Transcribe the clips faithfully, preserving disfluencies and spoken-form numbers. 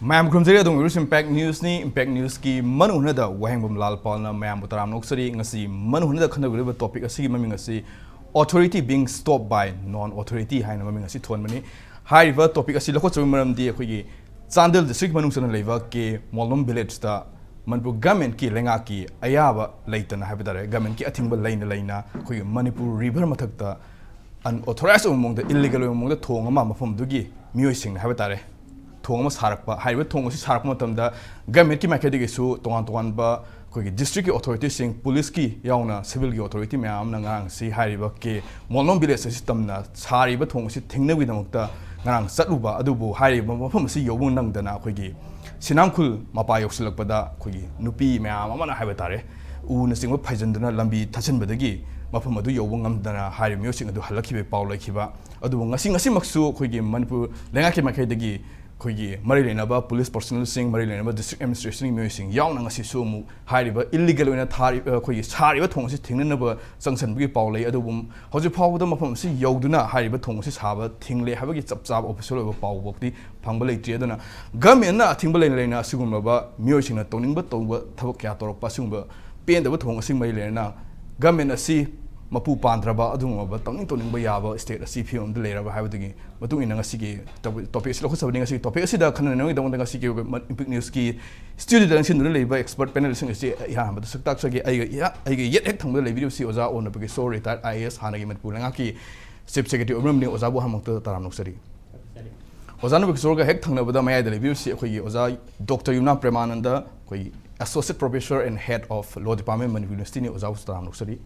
ꯃꯌꯥꯝ ꯈꯨꯔꯨꯝꯖꯔꯤ꯫ ꯑꯗꯣꯝꯒꯤ impact ꯅ꯭ꯌꯨꯁꯅꯤ꯫ Impact ꯅ꯭ꯌꯨꯁꯀꯤ ꯃꯅꯨꯡ ꯍꯨꯠꯅꯗ ꯋꯥꯍꯦꯡꯕꯝ ꯂꯥꯜꯄꯥꯜꯅ ꯃꯌꯥꯝꯕꯨ ꯇꯔꯥꯝꯅ ꯑꯣꯛꯆꯔꯤ꯫ ꯉꯁꯤ ꯃꯅꯨꯡ ꯍꯨꯠꯅꯗ ꯈꯟꯅꯒꯗꯧꯔꯤꯕ ꯇꯣꯄꯤꯛ ꯑꯁꯤꯒꯤ ꯃꯃꯤꯡ ꯑꯁꯤ Authority Being Stopped by Non-Authority ꯍꯥꯏꯅ ꯃꯃꯤꯡ ꯑꯁꯤ ꯊꯣꯟꯕꯅꯤ꯫ ꯍꯥꯏꯔꯤꯕ ꯇꯣꯄꯤꯛ ꯑꯁꯤ ꯂꯧꯈꯠꯆꯕꯒꯤ ꯃꯔꯝꯗꯤ ꯑꯩꯈꯣꯏꯒꯤ ꯆꯥꯟꯗꯦꯜ ꯗꯤꯁꯇ꯭ꯔꯤꯛ ꯃꯅꯨꯡ ꯆꯟꯅ ꯂꯩꯕ ꯀꯦ ꯃꯣꯜꯅꯣꯝ ꯚꯤꯂꯦꯖꯇ ꯃꯅꯤꯄꯨꯔ ꯒꯃꯦꯟꯠꯀꯤ ꯂꯩꯉꯥꯛꯀꯤ ꯑꯌꯥꯕ ꯂꯩꯇꯅ ꯍꯥꯏꯕ ꯇꯥꯔꯦ, ꯒꯃꯦꯟꯠꯀꯤ ꯑꯊꯤꯡꯕ ꯂꯩꯅ ꯂꯩꯅ ꯑꯩꯈꯣꯏꯒꯤ ꯃꯅꯤꯄꯨꯔ ꯔꯤꯚꯔ ꯃꯊꯛꯇ ꯑꯟꯑꯣꯊꯣꯔꯥꯏꯖ ꯑꯣꯏꯕ ꯃꯑꯣꯡꯗ, ꯏꯜꯂꯤꯒꯦꯜ ꯑꯣꯏꯕ ꯃꯑꯣꯡꯗ ꯊꯣꯡ ꯑꯃ ꯃꯐꯝꯗꯨꯒꯤ ꯃꯤꯑꯣꯏꯁꯤꯡꯅ ꯍꯥꯏꯕ ꯇꯥꯔꯦ, ꯊꯣꯡ ꯑꯃ ꯁꯥꯔꯛꯄ꯫ ꯍꯥꯏꯔꯤꯕ ꯊꯣꯡ ꯑꯁꯤ ꯁꯥꯔꯛꯄ ꯃꯇꯝꯗ ꯒꯃꯦꯟꯠꯀꯤ ꯃꯥꯏꯀꯩꯗꯒꯤꯁꯨ ꯇꯣꯉꯥꯟ ꯇꯣꯉꯥꯟꯕ ꯑꯩꯈꯣꯏꯒꯤ ꯗꯤꯁꯇ꯭ꯔꯤꯛꯀꯤ ꯑꯣꯊꯣꯔꯤꯇꯤꯁꯤꯡ, ꯄꯨꯂꯤꯁꯀꯤ ꯌꯥꯎꯅ ꯁꯤꯚꯤꯜꯒꯤ ꯑꯣꯊꯣꯔꯤꯇꯤ ꯃꯌꯥꯝ ꯑꯃꯅ ꯉꯔꯥꯡꯁꯤ ꯍꯥꯏꯔꯤꯕ ꯀꯦ ꯃꯣꯜꯅꯣꯝ ꯚꯤꯂꯦꯖ ꯑꯁꯤ ꯇꯝꯅ ꯁꯥꯔꯤꯕ ꯊꯣꯡ ꯑꯁꯤ ꯊꯤꯡꯅꯕꯒꯤꯗꯃꯛꯇ ꯉꯔꯥꯡ ꯆꯠꯂꯨꯕ ꯑꯗꯨꯕꯨ ꯍꯥꯏꯔꯤꯕ ꯃꯐꯝ ꯑꯁꯤ ꯌꯧꯕ ꯅꯪꯗꯅ ꯑꯩꯈꯣꯏꯒꯤ ꯁꯤꯅꯥꯝꯈꯨꯜ ꯃꯄꯥ ꯌꯧꯁꯤꯜꯂꯛꯄꯗ ꯑꯩꯈꯣꯏꯒꯤ ꯅꯨꯄꯤ ꯃꯌꯥꯝ ꯑꯃꯅ ꯍꯥꯏꯕ ꯇꯥꯔꯦ, ꯎꯅꯆꯤꯡꯕ ꯐꯩꯖꯤꯟꯗꯨꯅ ꯂꯝꯕꯤ ꯊꯠꯆꯤꯟꯕꯗꯒꯤ ꯃꯐꯝ ꯑꯗꯨ ꯌꯧꯕ ꯉꯝꯗꯅ ꯍꯥꯏꯔꯤꯕ ꯃꯤꯑꯣꯏꯁꯤꯡ ꯑꯗꯨ ꯍꯜꯂꯛꯈꯤꯕꯒꯤ ꯄꯥꯎ ꯂꯩꯈꯤꯕ꯫ ꯑꯗꯨꯕꯨ ꯉꯁꯤ, ꯉꯁꯤꯃꯛꯁꯨ ꯑꯩꯈꯣꯏꯒꯤ ꯃꯅꯤꯄꯨꯔ ꯂꯩꯉꯥꯛꯀꯤ ꯃꯥꯏꯀꯩꯗꯒꯤ ꯑꯩꯈꯣꯏꯒꯤ ꯃꯔꯤ ꯂꯩꯅꯕ ꯄꯨꯂꯤꯁ ꯄꯔꯁꯣꯅꯦꯜꯁꯤꯡ, ꯃꯔꯤ ꯂꯩꯅꯕ ꯗꯤꯁꯇ꯭ꯔꯤꯛ ꯑꯦꯗꯃꯤꯅꯤꯁꯇ꯭ꯔꯦꯁꯟꯒꯤ ꯃꯤꯑꯣꯏꯁꯤꯡ ꯌꯥꯎꯅ ꯉꯁꯤꯁꯨ ꯑꯃꯨꯛ ꯍꯥꯏꯔꯤꯕ ꯏꯜꯂꯤꯒꯦꯜ ꯑꯣꯏꯅ ꯊꯥꯔꯤ-, ꯑꯩꯈꯣꯏꯒꯤ ꯁꯥꯔꯤꯕ ꯊꯣꯡ ꯑꯁꯤ ꯊꯤꯡꯅꯅꯕ ꯆꯪꯁꯤꯟꯕꯒꯤ ꯄꯥꯎ ꯂꯩ꯫ ꯑꯗꯨꯕꯨ ꯍꯧꯖꯤꯛ ꯐꯥꯎꯕꯗ ꯃꯐꯝ ꯑꯁꯤ ꯌꯧꯗꯨꯅ ꯍꯥꯏꯔꯤꯕ ꯊꯣꯡ ꯑꯁꯤ ꯁꯥꯕ ꯊꯤꯡꯂꯦ ꯍꯥꯏꯕꯒꯤ ꯆꯞ ꯆꯥꯕ ꯑꯣꯐꯤꯁꯤꯌꯦꯜ ꯑꯣꯏꯕ ꯄꯥꯎ ꯐꯥꯎꯗꯤ ꯐꯪꯕ ꯂꯩꯇ꯭ꯔꯤ꯫ ꯑꯗꯨꯅ ꯒꯃꯦꯟꯠꯅ ꯑꯊꯤꯡꯕ ꯂꯩꯅ ꯂꯩꯅ ꯑꯁꯤꯒꯨꯝꯂꯕ ꯃꯤꯑꯣꯏꯁꯤꯡꯅ ꯇꯧꯅꯤꯡꯕ ꯇꯧꯕ ꯊꯕꯛ ꯀꯌꯥ ꯇꯧꯔꯛꯄ, ꯑꯁꯤꯒꯨꯝꯕ ꯄꯦꯟꯗꯕ ꯊꯧꯑꯣꯡ ꯑꯁꯤꯒ ꯃꯔꯤ ꯂꯩꯅꯅ ꯒꯃꯦꯟꯠ ꯑꯁꯤ ꯃꯄꯨ ꯄꯥꯟꯗ꯭ꯔꯕ, ꯑꯗꯨꯒꯨꯝꯂꯕ ꯇꯧꯅꯤꯡ ꯇꯧꯅꯤꯡꯕ ꯌꯥꯕ ꯁ꯭ꯇꯦꯠ ꯑꯁꯤ ꯐꯤꯕꯝꯗ ꯂꯩꯔꯕ ꯍꯥꯏꯕꯗꯨꯒꯤ ꯃꯇꯨꯡ ꯏꯟꯅ ꯉꯁꯤꯒꯤ ꯇꯣꯄꯤꯛ, ꯇꯣꯄꯤꯛ ꯑꯁꯤ ꯂꯧꯈꯠꯆꯕꯅꯤ꯫ ꯉꯁꯤꯒꯤ ꯇꯣꯄꯤꯛ ꯑꯁꯤꯗ ꯈꯟꯅꯅꯕꯒꯤꯗꯃꯛꯇ ꯉꯁꯤꯒꯤ ꯑꯣꯏꯕ ꯃ-, ꯏꯝꯄꯦꯛ ꯅ꯭ꯌꯨꯁꯀꯤ ꯁ꯭ꯇꯨꯗꯤꯑꯣꯗ ꯂꯦꯡꯁꯤꯟꯗꯨꯅ ꯂꯩꯕ ꯑꯦꯛꯁꯄꯔꯠ ꯄꯦꯅꯦꯜꯁꯤꯡ ꯑꯁꯤ ꯑꯩ ꯑꯍꯥꯟꯕꯗ ꯁꯛ ꯇꯥꯛꯆꯒꯦ꯫ ꯑꯩꯒ ꯏꯍ-, ꯑꯩꯒꯤ ꯌꯦꯠ ꯍꯦꯛ ꯊꯪꯕꯗ ꯂꯩꯕꯤꯔꯤꯕꯁꯤ ꯑꯣꯖꯥ ꯑꯣ ꯅꯕꯀꯤꯁꯣꯔ, ꯔꯤꯇꯥꯌꯔꯗ ꯑꯥꯏ ꯑꯦ ꯑꯦꯁ, ꯍꯥꯟꯅꯒꯤ ꯃꯅꯤꯄꯨꯔ ꯂꯩꯉꯥꯛꯀꯤ ꯆꯤꯐ ꯁꯦꯀ꯭ꯔꯦꯇꯔꯤ ꯑꯣꯏꯕꯤꯔꯝꯕꯅꯤ꯫ ꯑꯣꯖꯥꯕꯨ ꯑꯍꯥꯟꯕꯃꯛꯇꯗ ꯇꯔꯥꯝꯅ ꯑꯣꯛꯆꯔꯤ꯫ ꯑꯣꯖꯥ ꯅꯕꯀꯤꯁꯣꯔꯒ ꯍꯦꯛ ꯊꯪꯅꯕꯗ ꯃꯌꯥꯏꯗ ꯂꯩꯕꯤꯔꯤꯕꯁꯤ ꯑꯩꯈꯣꯏꯒꯤ ꯑꯣꯖꯥ ꯗꯣꯛꯇꯔ ꯌꯨꯝꯅꯥꯝ ꯄ꯭ꯔꯦꯃꯥꯅꯟꯗ, ꯑꯩꯈꯣꯏꯒꯤ Associate Professor and Head of Law Department, Manipur University ꯅꯤ꯫ ꯑꯣꯖꯥꯕꯨꯁꯨ ꯇꯔꯥꯝꯅ ꯑꯣꯛꯆꯔꯤ꯫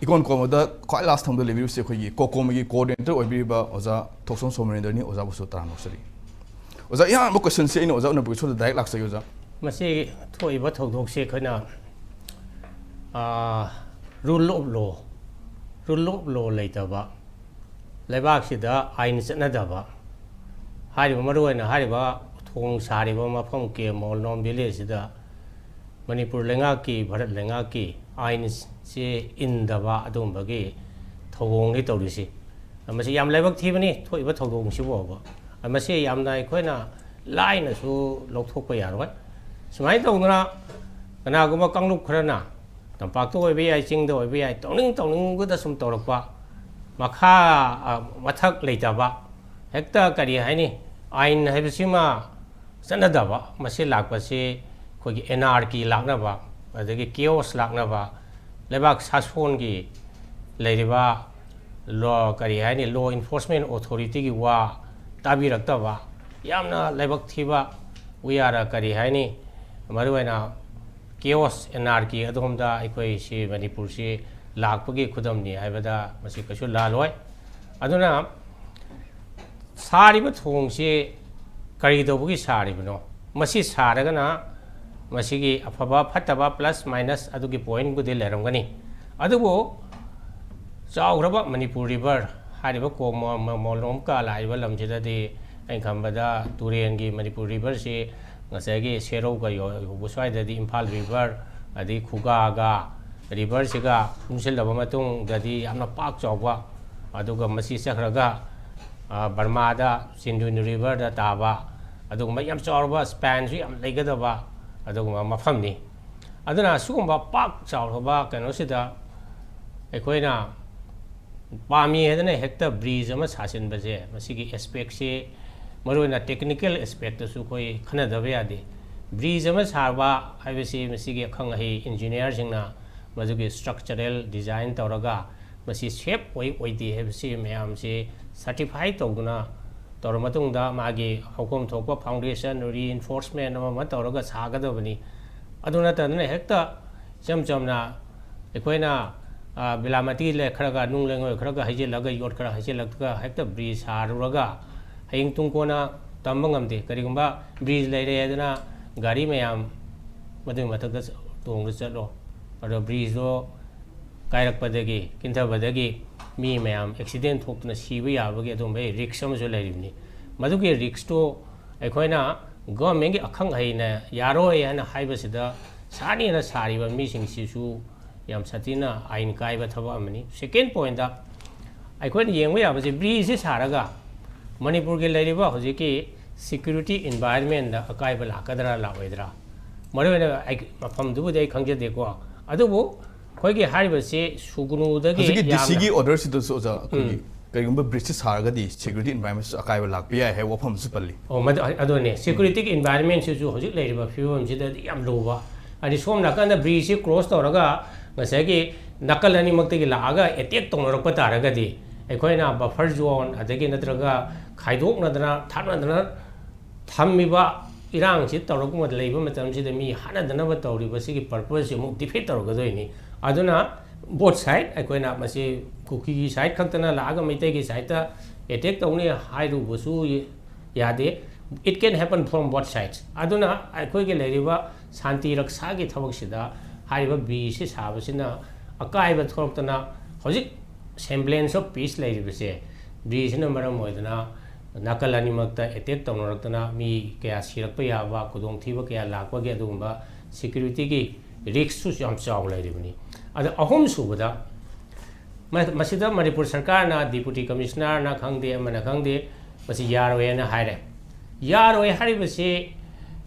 ꯏꯀꯣꯟ ꯀꯣꯟꯕꯗ ꯈ꯭ꯋꯥꯏ ꯂꯥꯁ ꯊꯪꯕꯗ ꯂꯩꯕꯤꯔꯤꯕꯁꯤ ꯑꯩꯈꯣꯏꯒꯤ ꯀꯣꯀꯣꯃꯤꯒꯤ ꯀꯣꯑꯣꯔꯗꯤꯅꯦꯇꯔ ꯑꯣꯏꯕꯤꯔꯤꯕ ꯑꯣꯖꯥ ꯊꯣꯛꯆꯣꯝ ꯁꯣꯃꯅꯦꯟꯗ꯭ꯔꯅꯤ꯫ ꯑꯣꯖꯥꯕꯨꯁꯨ ꯇꯔꯥꯝꯅ ꯑꯣꯛꯆꯔꯤ꯫ ꯑꯣꯖꯥ, ꯑꯍꯥꯟꯕ ꯀꯣꯏꯁꯟꯁꯤ ꯑꯩꯅ ꯑꯣꯖꯥ ꯎꯅꯕꯒꯤ ꯁꯣꯝꯗ ꯗꯥꯏꯔꯦꯛ ꯂꯥꯛꯆꯒꯦ ꯑꯣꯖꯥ꯫ ꯃꯁꯤ ꯊꯣꯛꯏꯕ ꯊꯧꯗꯣꯛꯁꯤ ꯑꯩꯈꯣꯏꯅ, ꯑꯥ, rule of law, rule of law ꯂꯩꯇꯕ, ꯂꯩꯕꯥꯛꯁꯤꯗ ꯑꯥꯏꯟ ꯆꯠꯅꯗꯕ, ꯍꯥꯏꯔꯤꯕ, ꯃꯔꯨꯑꯣꯏꯅ ꯍꯥꯏꯔꯤꯕ ꯊꯣꯡ ꯁꯥꯔꯤꯕ ꯃꯐꯝ ꯀꯦ ꯃꯣꯜꯅꯣꯝ ꯚꯤꯂꯦꯖꯁꯤꯗ ꯃꯅꯤꯄꯨꯔ ꯂꯩꯉꯥꯛꯀꯤ, ꯚꯥꯔꯠ ꯂꯩꯉꯥꯛꯀꯤ ꯑꯥꯏꯟꯁꯦ ꯏꯟꯗꯕ ꯑꯗꯨꯒꯨꯝꯕꯒꯤ ꯊꯧꯑꯣꯡꯅꯤ ꯇꯧꯔꯤꯁꯤ꯫ ꯃꯁꯤ ꯌꯥꯝ ꯂꯥꯏꯕꯛ ꯊꯤꯕꯅꯤ, ꯊꯣꯛꯏꯕ ꯊꯧꯗꯣꯛꯁꯤꯕꯨ ꯐꯥꯎꯕ꯫ ꯃꯁꯤ ꯌꯥꯝꯅ ꯑꯩꯈꯣꯏꯅ ꯂꯥꯏꯅꯁꯨ ꯂꯧꯊꯣꯛꯄ ꯌꯥꯔꯣꯏ꯫ ꯁꯨꯃꯥꯏꯅ ꯇꯧꯗꯅ ꯀꯅꯥꯒꯨꯝꯕ ꯀꯥꯡꯂꯨꯞ ꯈꯔꯅ ꯇꯝꯄꯥꯛꯇ ꯑꯣꯏꯕ ꯌꯥꯏ, ꯆꯤꯡꯗ ꯑꯣꯏꯕ ꯌꯥꯏ, ꯇꯧꯅꯤꯡ ꯇꯧꯅꯤꯡꯕꯗ ꯁꯨꯝ ꯇꯧꯔꯛꯄ, ꯃꯈꯥ, ꯑ, ꯃꯊꯛ ꯂꯩꯇꯕ, ꯍꯦꯛꯇ ꯀꯔꯤ ꯍꯥꯏꯅꯤ, ꯑꯥꯏꯟ ꯍꯥꯏꯕꯁꯤꯃ ꯆꯠꯅꯗꯕ, ꯃꯁꯤ ꯂꯥꯛꯄꯁꯤ ꯑꯩꯈꯣꯏꯒꯤ ꯑꯦꯅꯥꯔꯀꯤ ꯂꯥꯛꯅꯕ, ꯑꯗꯒꯤ ꯀꯤꯌꯣꯁ ꯂꯥꯛꯅꯕ, ꯂꯩꯕꯥꯛ ꯁꯥꯁꯣꯟꯒꯤ ꯂꯩꯔꯤꯕ ꯂꯣ, ꯀꯔꯤ ꯍꯥꯏꯅꯤ, ꯂꯣ ꯏꯟꯐꯣꯔꯁꯃꯦꯟ ꯑꯣꯊꯣꯔꯤꯇꯤꯒꯤ ꯋꯥ ꯇꯥꯕꯤꯔꯛꯇꯕ, ꯌꯥꯝꯅ ꯂꯥꯏꯕꯛ ꯊꯤꯕ, we are a, ꯀꯔꯤ ꯍꯥꯏꯅꯤ, ꯃꯔꯨꯑꯣꯏꯅ ꯀꯤꯌꯣꯁ ꯑꯦꯅꯥꯔꯀꯤ ꯑꯗꯣꯝꯗ ꯑꯩꯈꯣꯏꯁꯤ ꯃꯅꯤꯄꯨꯔꯁꯤ ꯂꯥꯛꯄꯒꯤ ꯈꯨꯗꯝꯅꯤ ꯍꯥꯏꯕꯗ ꯃꯁꯤ ꯀꯩꯁꯨ ꯂꯥꯜꯂꯣꯏ꯫ ꯑꯗꯨꯅ ꯁꯥꯔꯤꯕ ꯊꯣꯡꯁꯤ ꯀꯔꯤ ꯇꯧꯕꯒꯤ ꯁꯥꯔꯤꯕꯅꯣ? ꯃꯁꯤ ꯁꯥꯔꯒꯅ ꯃꯁꯤꯒꯤ ꯑꯐꯕ ꯐꯠꯇꯕ ꯄ꯭ꯂꯁ ꯃꯥꯏꯅꯁ ꯑꯗꯨꯒꯤ ꯄꯣꯏꯟꯠꯕꯨꯗꯤ ꯂꯩꯔꯝꯒꯅꯤ꯫ ꯑꯗꯨꯕꯨ ꯆꯥꯎꯈ꯭ꯔꯕ ꯃꯅꯤꯄꯨꯔ ꯔꯤꯚꯔ ꯍꯥꯏꯔꯤꯕ ꯀꯣ-, ꯃꯣ-, ꯃꯣ-, ꯃꯣꯂꯣꯝꯀ ꯂꯥꯛꯏꯕ ꯂꯝꯁꯤꯗꯗꯤ ꯑꯩꯅ ꯈꯟꯕꯗ ꯇꯨꯔꯦꯟꯒꯤ ꯃꯅꯤꯄꯨꯔ ꯔꯤꯚꯔꯁꯤ ꯉꯁꯥꯏꯒꯤ ꯁꯦꯔꯧꯒ ꯌꯧ-, ꯌꯧꯕ ꯁ꯭ꯋꯥꯏꯗꯗꯤ ꯏꯝꯐꯥꯜ ꯔꯤꯚꯔ, ꯑꯗꯩ ꯈꯨꯒꯥꯒ ꯔꯤꯚꯔꯁꯤꯒ ꯄꯨꯟꯁꯤꯜꯂꯕ ꯃꯇꯨꯡꯗꯗꯤ ꯌꯥꯝꯅ ꯄꯥꯛ ꯆꯥꯎꯕ, ꯑꯗꯨꯒ ꯃꯁꯤ ꯆꯠꯈ꯭ꯔꯒ, ꯑ, ꯕꯔꯃꯥꯗ ꯁꯤꯟꯙꯨ ꯔꯤꯚꯔꯗ ꯇꯥꯕ, ꯑꯗꯨꯒꯨꯝꯕ ꯌꯥꯝ ꯆꯥꯎꯔꯕ, ꯁ꯭ꯄꯦꯟꯁꯨ ꯌꯥꯝ ꯂꯩꯒꯗꯕ ꯑꯗꯨꯒꯨꯝꯕ ꯃꯐꯝꯅꯤ꯫ ꯑꯗꯨꯅ ꯁꯤꯒꯨꯝꯕ ꯄꯥꯛ ꯆꯥꯎꯔꯕ ꯀꯩꯅꯣꯁꯤꯗ ꯑꯩꯈꯣꯏꯅ ꯄꯥꯝꯃꯤ ꯍꯥꯏꯗꯅ ꯍꯦꯛꯇ ꯕ꯭ꯔꯤꯖ ꯑꯃ ꯁꯥꯖꯤꯟꯕꯁꯦ, ꯃꯁꯤꯒꯤ ꯑꯦꯁꯄꯦꯛꯁꯤ, ꯃꯔꯨꯑꯣꯏꯅ ꯇꯦꯛꯅꯤꯀꯦꯜ ꯑꯦꯁꯄꯦꯛꯇꯁꯨ ꯑꯩꯈꯣꯏ ꯈꯟꯅꯗꯕ ꯌꯥꯗꯦ꯫ ꯕ꯭ꯔꯤꯖ ꯑꯃ ꯁꯥꯕ ꯍꯥꯏꯕꯁꯤ ꯃꯁꯤꯒꯤ ꯑꯈꯪ ꯑꯍꯩ ꯏꯟꯖꯤꯅꯤꯌꯥꯔꯁꯤꯡꯅ ꯃꯗꯨꯒꯤ ꯁ꯭ꯇ꯭ꯔꯛꯆꯔꯦꯜ ꯗꯤꯖꯥꯏꯟ ꯇꯧꯔꯒ ꯃꯁꯤ ꯁꯦꯐ ꯑꯣꯏ ꯑꯣꯏꯗꯦ ꯍꯥꯏꯕꯁꯤ ꯃꯌꯥꯝꯁꯤ ꯁꯔꯇꯤꯐꯥꯏ ꯇꯧꯗꯨꯅ ꯇꯧꯔ ꯃꯇꯨꯡꯗ ꯃꯥꯒꯤ ꯍꯧꯐꯝ ꯊꯣꯛꯄ ꯐꯥꯎꯟꯗꯦꯁꯟ, ꯔꯤꯏꯟꯐꯣꯔꯁꯃꯦꯟ ꯑꯃ ꯑꯃ ꯇꯧꯔꯒ ꯁꯥꯒꯗꯕꯅꯤ꯫ ꯑꯗꯨ ꯅꯠꯇꯗꯅ ꯍꯦꯛꯇ ꯏꯆꯝ ꯆꯝꯅ ꯑꯩꯈꯣꯏꯅ, ꯑ, ꯕꯤꯂꯥꯃꯇꯤ ꯂꯩꯈ꯭ꯔꯒ, ꯅꯨꯡ ꯂꯩꯉꯣꯏ ꯈꯔꯒ ꯍꯩꯖꯤꯜꯂꯒ, ꯌꯣꯠ ꯈꯔ ꯍꯩꯖꯤꯜꯂꯒ ꯍꯦꯛꯇ ꯕ꯭ꯔꯤꯖ ꯁꯥꯔꯨꯔꯒ ꯍꯌꯦꯡ ꯇꯨꯡ ꯀꯣꯟꯅ ꯇꯝꯕ ꯉꯝꯗꯦ꯫ ꯀꯔꯤꯒꯨꯝꯕ ꯕ꯭ꯔꯤꯖ ꯂꯩꯔꯦ ꯍꯥꯏꯗꯅ ꯒꯥꯔꯤ ꯃꯌꯥꯝ ꯃꯗꯨꯒꯤ ꯃꯊꯛꯇ ꯇꯣꯡꯗꯨꯅ ꯆꯠꯂꯣ, ꯑꯗꯣ ꯕ꯭ꯔꯤꯖꯇꯣ ꯀꯥꯏꯔꯛꯄꯗꯒꯤ, ꯀꯤꯟꯊꯕꯗꯒꯤ ꯃꯤ ꯃꯌꯥꯝ ꯑꯦꯛꯁꯤꯗꯦꯟ ꯊꯣꯛꯇꯨꯅ ꯁꯤꯕ ꯌꯥꯕꯒꯤ ꯑꯗꯨꯒꯨꯝꯕꯒꯤ ꯔꯤꯛꯁ ꯑꯃꯁꯨ ꯂꯩꯔꯤꯕꯅꯤ꯫ ꯃꯗꯨꯒꯤ ꯔꯤꯛꯁꯇꯣ ꯑꯩꯈꯣꯏꯅ ꯒꯣꯔꯃꯦꯟꯒꯤ ꯑꯈꯪ ꯑꯍꯩꯅ ꯌꯥꯔꯣꯏ ꯍꯥꯏꯅ ꯍꯥꯏꯕꯁꯤꯗ ꯁꯥꯅꯤꯅ ꯁꯥꯔꯤꯕ ꯃꯤꯁꯤꯡꯁꯤꯁꯨ ꯌꯥꯝ ꯁꯥꯊꯤꯅ ꯑꯥꯏꯟ ꯀꯥꯏꯕ ꯊꯕꯛ ꯑꯃꯅꯤ꯫ ꯁꯦꯀꯦꯟ ꯄꯣꯏꯟꯠꯇ ꯑꯩꯈꯣꯏꯅ ꯌꯦꯡꯕ ꯌꯥꯕꯁꯤ, ꯕ꯭ꯔꯤꯖꯁꯤ ꯁꯥꯔꯒ ꯃꯅꯤꯄꯨꯔꯒꯤ ꯂꯩꯔꯤꯕ ꯍꯧꯖꯤꯛꯀꯤ ꯁꯦꯀ꯭ꯌꯨꯔꯤꯇꯤ ꯏꯟꯚꯥꯏꯔꯟꯃꯦꯟꯗ ꯑꯀꯥꯏꯕ ꯂꯥꯛꯀꯗ꯭ꯔꯥ ꯂꯥꯛꯑꯣꯏꯗ꯭ꯔꯥ? ꯃꯔꯨꯑꯣꯏꯅ ꯑꯩ ꯃꯐꯝꯗꯨꯕꯨꯗꯤ ꯑꯩ ꯈꯪꯖꯗꯦꯀꯣ, ꯑꯗꯨꯕꯨ ꯑꯩꯈꯣꯏꯒꯤ ꯍꯥꯏꯔꯤꯕꯁꯤ ꯁꯨꯒꯅꯨꯗꯒꯤ ꯍꯧꯖꯤꯛꯀꯤ ꯗꯤ ꯌꯥꯝꯅ ꯁꯤꯒꯤ ꯑꯣꯔꯗꯔꯁꯤꯗꯁꯨ ꯑꯣꯖꯥ ꯑꯩꯈꯣꯏꯒꯤ ꯀꯔꯤꯒꯨꯝꯕ ꯕ꯭ꯔꯤꯖꯁꯤ ꯁꯥꯔꯒꯗꯤ ꯁꯦꯀ꯭ꯌꯨꯔꯤꯇꯤ ꯏꯟꯚꯥꯏꯔꯟꯃꯦꯟꯁꯨ ꯑꯀꯥꯏꯕ ꯂꯥꯛꯄ ꯌꯥꯏ ꯍꯥꯏꯕ ꯋꯥꯐꯝ ꯑꯃꯁꯨ ꯄꯜꯂꯤ꯫ ꯑꯣ, ꯃꯗꯨ ꯑꯗꯨꯅꯦ, ꯁꯦꯀ꯭ꯌꯨꯔꯤꯇꯤꯒꯤ ꯏꯟꯚꯥꯏꯔꯟꯃꯦꯟꯁꯤꯁꯨ ꯍꯧꯖꯤꯛ ꯂꯩꯔꯤꯕ ꯐꯤꯕꯝꯁꯤꯗꯗꯤ ꯌꯥꯝ ꯂꯨꯕ꯫ ꯍꯥꯏꯗꯤ ꯁꯣꯝ ꯅꯥꯀꯟꯗ ꯕ꯭ꯔꯤꯖꯁꯤ ꯀ꯭ꯔꯣꯁ ꯇꯧꯔꯒ ꯉꯁꯥꯏꯒꯤ ꯅꯥꯀꯜ ꯑꯅꯤꯃꯛꯇꯒꯤ ꯂꯥꯛꯑꯒ ꯑꯦꯇꯦꯛ ꯇꯧꯅꯔꯛꯄ ꯇꯥꯔꯒꯗꯤ, ꯑꯩꯈꯣꯏꯅ ꯕꯐꯔ ꯖꯣꯟ ꯑꯗꯒꯤ ꯅꯠꯇ꯭ꯔꯒ ꯈꯥꯏꯗꯣꯛꯅꯗꯅ ꯊꯥꯅꯗꯅ ꯊꯝꯃꯤꯕ ꯏꯔꯥꯡꯁꯤ ꯇꯧꯔꯛꯄ ꯂꯩꯕ ꯃꯇꯝꯁꯤꯗ ꯃꯤ ꯍꯥꯠꯅꯗꯅꯕ ꯇꯧꯔꯤꯕꯁꯤꯒꯤ ꯄꯔꯄꯁꯁꯤ ꯑꯃꯨꯛ ꯗꯤꯐꯤꯠ ꯇꯧꯔꯛꯀꯗꯣꯏꯅꯤ꯫ ꯑꯗꯨꯅ ꯕꯣꯠ ꯁꯥꯏꯠ ꯑꯩꯈꯣꯏꯅ ꯃꯁꯤ ꯀꯨꯀꯤꯒꯤ ꯁꯥꯏꯠ ꯈꯛꯇꯅ ꯂꯥꯛꯑꯒ ꯃꯩꯇꯩꯒꯤ ꯁꯥꯏꯠꯇ ꯑꯦꯇꯦꯛ ꯇꯧꯅꯤ ꯍꯥꯏꯔꯨꯕꯁꯨ ꯌꯥꯗꯦ꯫ It can happen from both sides. ꯑꯗꯨꯅ ꯑꯩꯈꯣꯏꯒꯤ ꯂꯩꯔꯤꯕ ꯁꯥꯟꯇꯤ ꯔꯛꯁꯥꯒꯤ ꯊꯕꯛꯁꯤꯗ ꯍꯥꯏꯔꯤꯕ ꯕ꯭ꯔꯤꯖꯁꯤ ꯁꯥꯕꯁꯤꯅ ꯑꯀꯥꯏꯕ ꯊꯣꯛꯂꯛꯇꯅ ꯍꯧꯖꯤꯛ semblance of peace ꯂꯩꯔꯤꯕꯁꯦ ꯕ꯭ꯔꯤꯖꯁꯤꯅ ꯃꯔꯝ ꯑꯣꯏꯗꯅ ꯅꯥꯀꯜ ꯑꯅꯤꯃꯛꯇ ꯑꯦꯇꯦꯛ ꯇꯧꯅꯔꯛꯇꯅ ꯃꯤ ꯀꯌꯥ ꯁꯤꯔꯛꯄ ꯌꯥꯕ, ꯈꯨꯗꯣꯡꯊꯤꯕ ꯀꯌꯥ ꯂꯥꯛꯄꯒꯤ ꯑꯗꯨꯒꯨꯝꯕ ꯁꯦꯀ꯭ꯌꯨꯔꯤꯇꯤꯒꯤ ꯔꯤꯛꯁꯁꯨ ꯌꯥꯝ ꯆꯥꯎ ꯂꯩꯔꯤꯕꯅꯤ꯫ ꯑꯗ ꯑꯍꯨꯝꯁꯨꯕꯗ, ꯃ-, ꯃꯁꯤꯗ ꯃꯅꯤꯄꯨꯔ ꯁꯔꯀꯥꯔꯅ ꯗꯤꯄꯨꯇꯤ ꯀꯃꯤꯁꯅꯔꯅ ꯈꯪꯗꯦ, ꯑꯃꯅ ꯈꯪꯗꯦ, ꯃꯁꯤ ꯌꯥꯔꯣꯏꯅ ꯍꯥꯏꯔꯦ꯫ ꯌꯥꯔꯣꯏ ꯍꯥꯏꯔꯤꯕꯁꯤ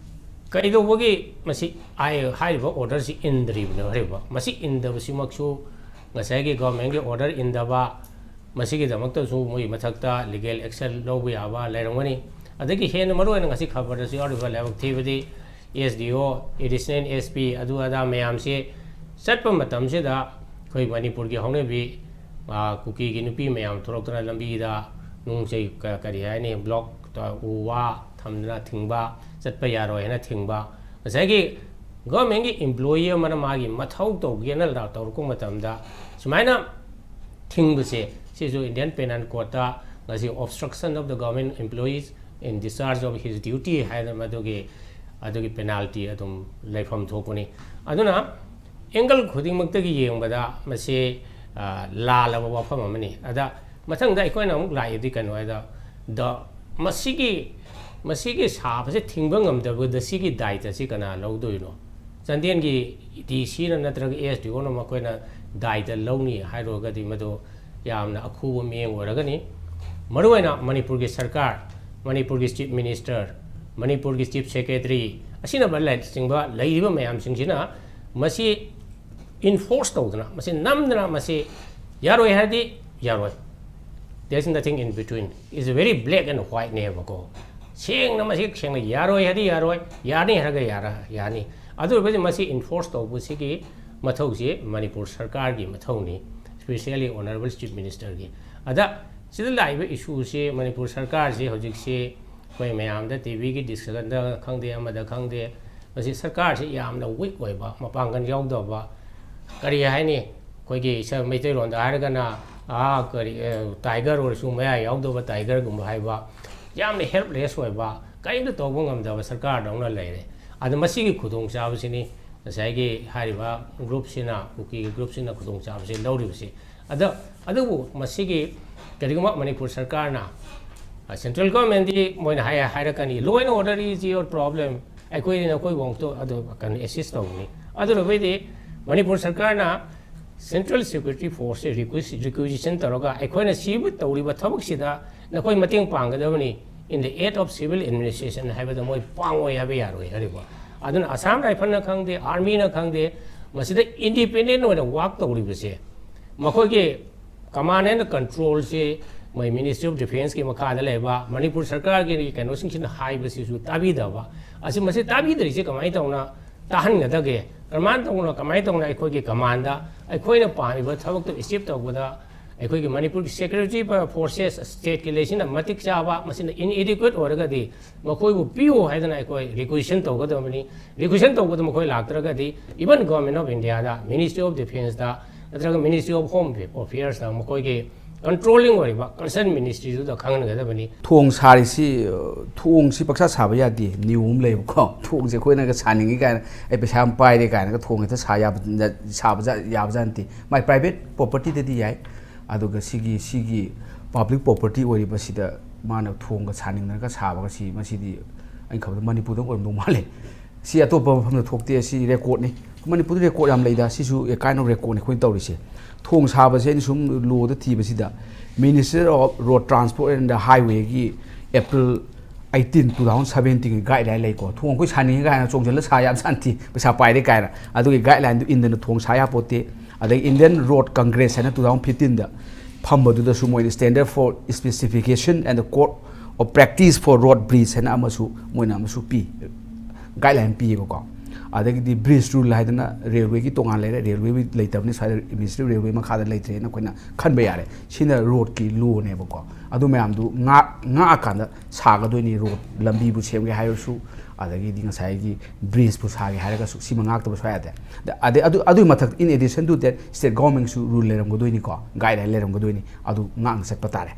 ꯀꯩꯗꯧꯕꯒꯤ ꯃꯁꯤ ꯑꯥꯏ-, ꯍꯥꯏꯔꯤꯕ ꯑꯣꯔꯗꯔꯁꯤ ꯏꯟꯗ꯭ꯔꯤꯕꯅꯣ ꯍꯥꯏꯔꯤꯕ? ꯃꯁꯤ ꯏꯟꯗꯕꯁꯤꯃꯛꯁꯨ ꯉꯁꯥꯏꯒꯤ ꯒꯣꯔꯃꯦꯟꯒꯤ ꯑꯣꯔꯗꯔ ꯏꯟꯗꯕ, ꯃꯁꯤꯒꯤꯗꯃꯛꯇꯁꯨ ꯃꯣꯏ ꯃꯊꯛꯇ ꯂꯤꯒꯦꯜ ꯑꯦꯛꯁꯟ ꯂꯧꯕ ꯌꯥꯕ ꯂꯩꯔꯝꯒꯅꯤ꯫ ꯑꯗꯒꯤ ꯍꯦꯟꯅ ꯃꯔꯨꯑꯣꯏꯅ ꯉꯁꯤ ꯈꯕꯔꯗꯁꯨ ꯌꯥꯎꯔꯤꯕ ꯂꯥꯏꯕꯛ ꯊꯤꯕꯗꯤ ꯑꯦꯁ ꯗꯤ ꯑꯣ, ꯑꯦꯗꯤꯁꯅꯦꯜ ꯑꯦꯁ ꯄꯤ, ꯑꯗꯨ ꯑꯗꯥ ꯃꯌꯥꯝꯁꯦ ꯆꯠꯄ ꯃꯇꯝꯁꯤꯗ ꯑꯩꯈꯣꯏ ꯃꯅꯤꯄꯨꯔꯒꯤ ꯍꯧꯅꯕꯤ, ꯑ, ꯀꯨꯀꯤꯒꯤ ꯅꯨꯄꯤ ꯃꯌꯥꯝ ꯊꯣꯛꯂꯛꯇꯅ ꯂꯝꯕꯤꯗ ꯅꯨꯡ ꯆꯩ ꯀ-, ꯀꯔꯤ ꯍꯥꯏꯅꯤ, ꯕ꯭ꯂꯣꯛ, ꯎ ꯋꯥ ꯊꯝꯗꯅ ꯊꯤꯡꯕ, ꯆꯠꯄ ꯌꯥꯔꯣꯏ ꯍꯥꯏꯅ ꯊꯤꯡꯕ, ꯉꯁꯥꯏꯒꯤ ꯒꯣꯔꯃꯦꯟꯒꯤ ꯏꯝꯄ꯭ꯂꯣꯌꯤ ꯑꯃꯅ ꯃꯥꯒꯤ ꯃꯊꯧ ꯇꯧꯒꯦꯅ ꯂ-, ꯇꯧꯔꯛꯄ ꯃꯇꯝꯗ ꯁꯨꯃꯥꯏꯅ ꯊꯤꯡꯕꯁꯦ, ꯁꯤꯁꯨ Indian Penal Codeꯇ ꯉꯁꯤ obstruction of the government employees in discharge of his duty ꯍꯥꯏꯅ ꯃꯗꯨꯒꯤ, ꯑꯗꯨꯒꯤ penalty ꯑꯗꯨꯝ ꯂꯩꯐꯝ ꯊꯣꯛꯄꯅꯤ꯫ ꯑꯗꯨꯅ angle ꯈꯨꯗꯤꯡꯃꯛꯇꯒꯤ ꯌꯦꯡꯕꯗ ꯃꯁꯤ, ꯑ, ꯂꯥꯜꯂꯕ ꯋꯥꯐꯝ ꯑꯃꯅꯤ꯫ ꯑꯗ ꯃꯊꯪꯗ ꯑꯩꯈꯣꯏꯅ ꯑꯃꯨꯛ ꯂꯥꯛꯏꯗꯤ ꯀꯩꯅꯣ ꯍꯥꯏꯗ, ꯗ-, ꯃꯁꯤꯒꯤ, ꯃꯁꯤꯒꯤ ꯁꯥꯕꯁꯦ ꯊꯤꯡꯕ ꯉꯝꯗꯕꯗ ꯁꯤꯒꯤ ꯗꯥꯏꯇꯁꯤ ꯀꯅꯥ ꯂꯧꯗꯣꯏꯅꯣ? ꯆꯥꯟꯗꯦꯜꯒꯤ ꯗꯤ ꯁꯤꯅ ꯅꯠꯇ꯭ꯔꯒ ꯑꯦꯁ ꯗꯤ ꯑꯣꯅ ꯃꯈꯣꯏꯅ ꯗꯥꯏꯇ ꯂꯧꯅꯤ ꯍꯥꯏꯔꯨꯔꯒꯗꯤ ꯃꯗꯨ ꯌꯥꯝꯅ ꯑꯈꯨꯕ ꯃꯤꯠꯌꯦꯡ ꯑꯣꯏꯔꯒꯅꯤ꯫ ꯃꯔꯨꯑꯣꯏꯅ ꯃꯅꯤꯄꯨꯔꯒꯤ ꯁꯔꯀꯥꯔ, ꯃꯅꯤꯄꯨꯔꯒꯤ ꯆꯤꯐ ꯃꯤꯅꯤꯁꯇꯔ, ꯃꯅꯤꯄꯨꯔꯒꯤ ꯆꯤꯐ ꯁꯦꯀ꯭ꯔꯦꯇꯔꯤ, ꯑꯁꯤꯅꯆꯤꯡꯕ ꯂꯩꯔꯤꯕ ꯃꯌꯥꯝꯁꯤꯡꯁꯤꯅ ꯃꯁꯤ ꯏꯟꯐꯣꯔꯁ ꯇꯧꯗꯅ, ꯃꯁꯤ ꯅꯝꯗꯅ, ꯃꯁꯤ ꯌꯥꯔꯣꯏ ꯍꯥꯏꯔꯗꯤ ꯌꯥꯔꯣꯏ, there is nothing in between, it's very black and white ꯅꯦꯕꯀꯣ꯫ ꯁꯦꯡꯅ, ꯃꯁꯤ ꯁꯦꯡꯅ ꯌꯥꯔꯣꯏ ꯍꯥꯏꯗꯤ ꯌꯥꯔꯣꯏ, ꯌꯥꯅꯤ ꯍꯥꯏꯔꯒ ꯌꯥꯔ-, ꯌꯥꯅꯤ꯫ ꯑꯗꯨ ꯑꯣꯏꯔꯒꯗꯤ ꯃꯁꯤ ꯏꯟꯐꯣꯔꯁ ꯇꯧꯕꯁꯤꯒꯤ ꯃꯊꯧꯁꯤ ꯃꯅꯤꯄꯨꯔ ꯁꯔꯀꯥꯔꯒꯤ ꯃꯊꯧꯅꯤ, especially honourable chief ministerꯒꯤ꯫ ꯑꯗ ꯁꯤꯗ ꯂꯥꯛꯏꯕ ꯏꯁꯨꯁꯤ ꯃꯅꯤꯄꯨꯔ ꯁꯔꯀꯥꯔꯁꯤ ꯍꯧꯖꯤꯛꯁꯤ ꯑꯩꯈꯣꯏ ꯃꯌꯥꯝꯗ ꯇꯤ ꯚꯤꯒꯤ ꯗꯤꯁꯀꯁꯟꯗ ꯈꯪꯗꯦ, ꯑꯃꯗ ꯈꯪꯗꯦ, ꯃꯁꯤ ꯁꯔꯀꯥꯔꯁꯤ ꯌꯥꯝꯅ ꯋꯤꯛ ꯑꯣꯏꯕ, ꯃꯄꯥꯡꯒꯜ ꯌꯥꯎꯗꯕ, ꯀꯔꯤ ꯍꯥꯏꯅꯤ, ꯑꯩꯈꯣꯏꯒꯤ ꯏꯁ-, ꯃꯩꯇꯩꯂꯣꯟꯗ ꯍꯥꯏꯔꯒꯅ, ꯑꯥ, ꯀꯔꯤ, ꯑ, ꯇꯥꯏꯒꯔ ꯑꯣꯏꯔꯁꯨ ꯃꯌꯥ ꯌꯥꯎꯗꯕ ꯇꯥꯏꯒꯔꯒꯨꯝꯕ ꯍꯥꯏꯕ, ꯌꯥꯝꯅ ꯍꯦꯜꯞꯂꯦꯁ ꯑꯣꯏꯕ, ꯀꯔꯤꯝꯇ ꯇꯧꯕ ꯉꯝꯗꯕ ꯁꯔꯀꯥꯔꯗꯧꯅ ꯂꯩꯔꯦ꯫ ꯑꯗ ꯃꯁꯤꯒꯤ ꯈꯨꯗꯣꯡꯆꯥꯕꯁꯤꯅꯤ ꯉꯁꯥꯏꯒꯤ ꯍꯥꯏꯔꯤꯕ ꯒ꯭ꯔꯨꯞꯁꯤꯅ, ꯀꯨꯀꯤꯒꯤ ꯒ꯭ꯔꯨꯞꯁꯤꯅ ꯈꯨꯗꯣꯡꯆꯥꯕꯁꯤ ꯂꯧꯔꯤꯕꯁꯤ꯫ ꯑꯗ, ꯑꯗꯨꯕꯨ ꯃꯁꯤꯒꯤ ꯀꯔꯤꯒꯨꯝꯕ ꯃꯅꯤꯄꯨꯔ ꯁꯔꯀꯥꯔꯅ, ꯑ, ꯁꯦꯟꯇ꯭ꯔꯦꯜ ꯒꯣꯔꯃꯦꯟꯗꯤ ꯃꯣꯏꯅ ꯍꯥꯏ-, ꯍꯥꯏꯔꯛꯀꯅꯤ, "Law and order is your problem, ꯑꯩꯈꯣꯏꯗꯤ ꯅꯈꯣꯏꯕꯨ ꯑꯃꯨꯛꯇ ꯑꯗꯨ ꯀꯩꯅꯣ ꯑꯦꯁꯤꯁ ꯇꯧꯒꯅꯤ"꯫ ꯑꯗꯨ ꯑꯣꯏꯔꯕꯗꯤ ꯃꯅꯤꯄꯨꯔ ꯁꯔꯀꯥꯔꯅ ꯁꯦꯟꯇ꯭ꯔꯦꯜ ꯁꯦꯀ꯭ꯌꯨꯔꯤꯇꯤ ꯐꯣꯔꯁꯁꯦ ꯔꯤꯀ꯭ꯋꯤꯁ-, ꯔꯤꯀ꯭ꯋꯤꯖꯤꯁꯟ ꯇꯧꯔꯒ ꯑꯩꯈꯣꯏꯅ ꯁꯤꯕ ꯇꯧꯔꯤꯕ ꯊꯕꯛꯁꯤꯗ ꯅꯈꯣꯏ ꯃꯇꯦꯡ ꯄꯥꯡꯒꯗꯕꯅꯤ, in the aid of civil administration ꯍꯥꯏꯕꯗ ꯃꯣꯏ ꯄꯥꯡꯉꯣꯏ ꯍꯥꯏꯕ ꯌꯥꯔꯣꯏ ꯍꯥꯏꯔꯤꯕ꯫ ꯑꯗꯨꯅ ꯑꯁꯥꯝ ꯔꯥꯏꯐꯜꯅ ꯈꯪꯗꯦ, ꯑꯥꯔꯃꯤꯅ ꯈꯪꯗꯦ, ꯃꯁꯤꯗ ꯏꯟꯗꯤꯄꯦꯟꯗꯦꯟ ꯑꯣꯏꯅ ꯋꯥꯛ ꯇꯧꯔꯤꯕꯁꯦ, ꯃꯈꯣꯏꯒꯤ ꯀꯃꯥꯟ ꯑꯦꯟ ꯀꯟꯇ꯭ꯔꯣꯜꯁꯤ ꯃꯣꯏ ꯃꯤꯅꯤꯁꯇ꯭ꯔꯤ ꯑꯣꯐ ꯗꯤꯐꯦꯟꯁꯀꯤ ꯃꯈꯥꯗ ꯂꯩꯕ, ꯃꯅꯤꯄꯨꯔ ꯁꯔꯀꯥꯔꯒꯤ ꯀꯩꯅꯣꯁꯤꯡꯁꯤꯅ ꯍꯥꯏꯕꯁꯤꯁꯨ ꯇꯥꯕꯤꯗꯕ꯫ ꯑꯁꯤ, ꯃꯁꯤ ꯇꯥꯕꯤꯗ꯭ꯔꯤꯁꯤ ꯀꯃꯥꯏꯅ ꯇꯧꯅ ꯇꯥꯍꯟꯒꯗꯒꯦ? ꯀꯃꯥꯏꯅ ꯇꯧꯅ, ꯀꯃꯥꯏꯅ ꯇꯧꯅ ꯑꯩꯈꯣꯏꯒꯤ ꯀꯃꯥꯟꯗ ꯑꯩꯈꯣꯏꯅ ꯄꯥꯝꯃꯤꯕ ꯊꯕꯛꯇꯣ ꯑꯦꯆꯤꯞ ꯇꯧꯕꯗ ꯑꯩꯈꯣꯏꯒꯤ ꯃꯅꯤꯄꯨꯔꯒꯤ ꯁꯦꯀ꯭ꯌꯨꯔꯤꯇꯤ ꯐꯣꯔꯁꯦꯁ ꯁ꯭ꯇꯦꯠꯀꯤ ꯂꯩꯁꯤꯅ ꯃꯇꯤꯛ ꯆꯥꯕ, ꯃꯁꯤꯅ ꯏꯟꯑꯦꯗꯤꯀ꯭ꯋꯦꯠ ꯑꯣꯏꯔꯒꯗꯤ ꯃꯈꯣꯏꯕꯨ ꯄꯤꯌꯨ ꯍꯥꯏꯗꯅ ꯑꯩꯈꯣꯏ ꯔꯤꯀ꯭ꯋꯤꯖꯤꯁꯟ ꯇꯧꯒꯗꯕꯅꯤ꯫ ꯔꯤꯀ꯭ꯋꯤꯖꯤꯁꯟ ꯇꯧꯕꯗ ꯃꯈꯣꯏ ꯂꯥꯛꯇ꯭ꯔꯒꯗꯤ, even Government of Indiaꯗ, Ministry of Defenceꯇ ꯅꯠꯇ꯭ꯔꯒ Ministry of Home Affairsꯇ ꯃꯈꯣꯏꯒꯤ ꯀꯟꯇ꯭ꯔꯣꯂꯤꯡ ꯑꯣꯏꯔꯤꯕ ꯀꯟꯁꯔꯟ ꯃꯤꯅꯤꯁꯇ꯭ꯔꯤꯗꯨꯗ ꯈꯪꯍꯟꯒꯗꯕꯅꯤ꯫ ꯊꯣꯡ ꯁꯥꯔꯤꯁꯤ, ꯑ, ꯊꯣꯡꯁꯤ ꯄꯪꯁꯥ ꯁꯥꯕ ꯌꯥꯗꯦ, ꯅꯤꯌꯣꯝ ꯑꯃ ꯂꯩꯌꯦꯕꯀꯣ꯫ ꯊꯣꯡꯁꯦ ꯑꯩꯈꯣꯏꯅꯒ ꯁꯥꯅꯤꯡꯉꯤ ꯀꯥꯏꯅ, "ꯑꯩ ꯄꯩꯁꯥ ꯌꯥꯝ ꯄꯥꯏꯔꯦ" ꯀꯥꯏꯅꯒ ꯊꯣꯡ ꯍꯦꯛꯇ ꯁꯥ ꯌꯥꯕ, ꯁꯥꯕ ꯖꯥ-, ꯌꯥꯕ ꯖꯥꯠ ꯅꯠꯇꯦ꯫ ꯃꯥꯏ ꯄ꯭ꯔꯥꯏꯚꯦꯠ ꯄ꯭ꯔꯣꯄꯔꯇꯤꯗꯗꯤ ꯌꯥꯏ, ꯑꯗꯨꯒ ꯁꯤꯒꯤ, ꯁꯤꯒꯤ ꯄꯕ꯭ꯂꯤꯛ ꯄ꯭ꯔꯣꯄꯔꯇꯤ ꯑꯣꯏꯔꯤꯕꯁꯤꯗ ꯃꯥꯅ ꯊꯣꯡꯒ ꯁꯥꯅꯤꯡꯗꯅꯒ ꯁꯥꯕꯒ, ꯁꯤ, ꯃꯁꯤꯗꯤ ꯑꯩꯅ ꯈꯟꯕꯗ ꯃꯅꯤꯄꯨꯔꯗ ꯑꯣꯏꯔꯝꯗꯧ ꯃꯥꯜꯂꯦ꯫ ꯁꯤ ꯑꯇꯣꯞꯄ ꯃꯐꯝꯗ ꯊꯣꯛꯇꯦ, ꯁꯤ ꯔꯦꯀꯣꯔꯠꯅꯤ꯫ ꯃꯅꯤꯄꯨꯔꯗ ꯔꯦꯀꯣꯔꯠ ꯌꯥꯝ ꯂꯩꯗ, ꯁꯤꯁꯨ a kind of recordꯅꯤ ꯑꯩꯈꯣꯏꯅ ꯇꯧꯔꯤꯁꯦ꯫ ꯊꯣꯡ ꯁꯥꯕꯁꯦ ꯑꯩꯅ ꯁꯨꯝ ꯂꯣꯗ ꯊꯤꯕꯁꯤꯗ, Minister of Road Transport and Highwayꯒꯤ ꯑꯦꯄ꯭ꯔꯤꯜ ꯑꯩꯠꯇꯤꯟ, ꯇꯨ ꯊꯥꯎꯖꯟ ꯁꯕꯦꯟꯇꯤꯟꯒꯤ ꯒꯥꯏꯗꯂꯥꯏꯟ ꯂꯩꯀꯣ꯫ ꯊꯣꯡ ꯑꯩꯈꯣꯏ ꯁꯥꯅꯤꯡꯉꯤ ꯀꯥꯏꯅ ꯆꯣꯡꯁꯤꯜꯂ ꯁꯥ ꯌꯥꯕ ꯖꯥꯠ ꯅꯠꯇꯦ, ꯄꯩꯁꯥ ꯄꯥꯏꯔꯦ ꯀꯥꯏꯅ꯫ ꯑꯗꯨꯒꯤ ꯒꯥꯏꯗꯂꯥꯏꯟꯗꯨ ꯏꯟꯗꯅ ꯊꯣꯡ ꯁꯥ ꯌꯥꯄꯣꯠꯇꯦ꯫ ꯑꯗꯒꯤ Indian Road Congress ꯍꯥꯏꯅ ꯇꯨ ꯊꯥꯎꯖꯟ ꯐꯤꯐꯇꯤꯟꯗ ꯐꯝꯕꯗꯨꯗꯁꯨ ꯃꯣꯏꯅ Standard for Specification and the Code of Practice for Road Bridge ꯍꯥꯏꯅ ꯑꯃꯁꯨ ꯃꯣꯏꯅ ꯑꯃꯁꯨ ꯄꯤ, ꯒꯥꯏꯗꯂꯥꯏꯟ ꯄꯤꯌꯦꯕꯀꯣ꯫ ꯑꯗꯒꯤꯗꯤ bridge rule ꯍꯥꯏꯗꯅ ꯔꯦꯜꯋꯦꯒꯤ ꯇꯣꯉꯥꯟ ꯂꯩꯔꯦ, ꯔꯦꯜꯋꯦ ꯂꯩꯇꯕꯅꯤ ꯁ꯭ꯋꯥꯏꯗ, ꯃꯤꯅꯤꯁꯇ꯭ꯔꯤ ꯔꯦꯜꯋꯦ ꯃꯈꯥꯗ ꯂꯩꯇ꯭ꯔꯦꯅ ꯑꯩꯈꯣꯏꯅ ꯈꯟꯕ ꯌꯥꯔꯦ꯫ ꯁꯤꯅ ꯔꯣꯗꯀꯤ ꯂꯣꯅꯦꯕꯀꯣ꯫ ꯑꯗꯨ ꯃꯌꯥꯝꯗꯨ ꯉꯥꯛ-, ꯉꯥꯛꯑꯀꯥꯟꯗ ꯁꯥꯒꯗꯣꯏꯅꯤ꯫ ꯔꯣꯗ ꯂꯝꯕꯤꯕꯨ ꯁꯦꯝꯒꯦ ꯍꯥꯏꯔꯁꯨ, ꯑꯗꯒꯤꯗꯤ ꯉꯁꯥꯏꯒꯤ bridgeꯄꯨ ꯁꯥꯒꯦ ꯍꯥꯏꯔꯒꯁꯨ, ꯁꯤꯃ ꯉꯥꯛꯇꯕ ꯁꯨꯡꯌꯥ ꯌꯥꯗꯦ꯫ ꯑꯗ-, ꯑꯗꯩ ꯑꯗꯨ, ꯑꯗꯨꯒꯤ ꯃꯊꯛꯇ, in addition to that, state governmentꯁꯨ rule ꯂꯩꯔꯝꯒꯗꯣꯏꯅꯤꯀꯣ, ꯒꯥꯏꯗꯂꯥꯏꯟ ꯂꯩꯔꯝꯒꯗꯣꯏꯅꯤ, ꯑꯗꯨ ꯉꯥꯛꯅ ꯆꯠꯄ ꯇꯥꯔꯦ꯫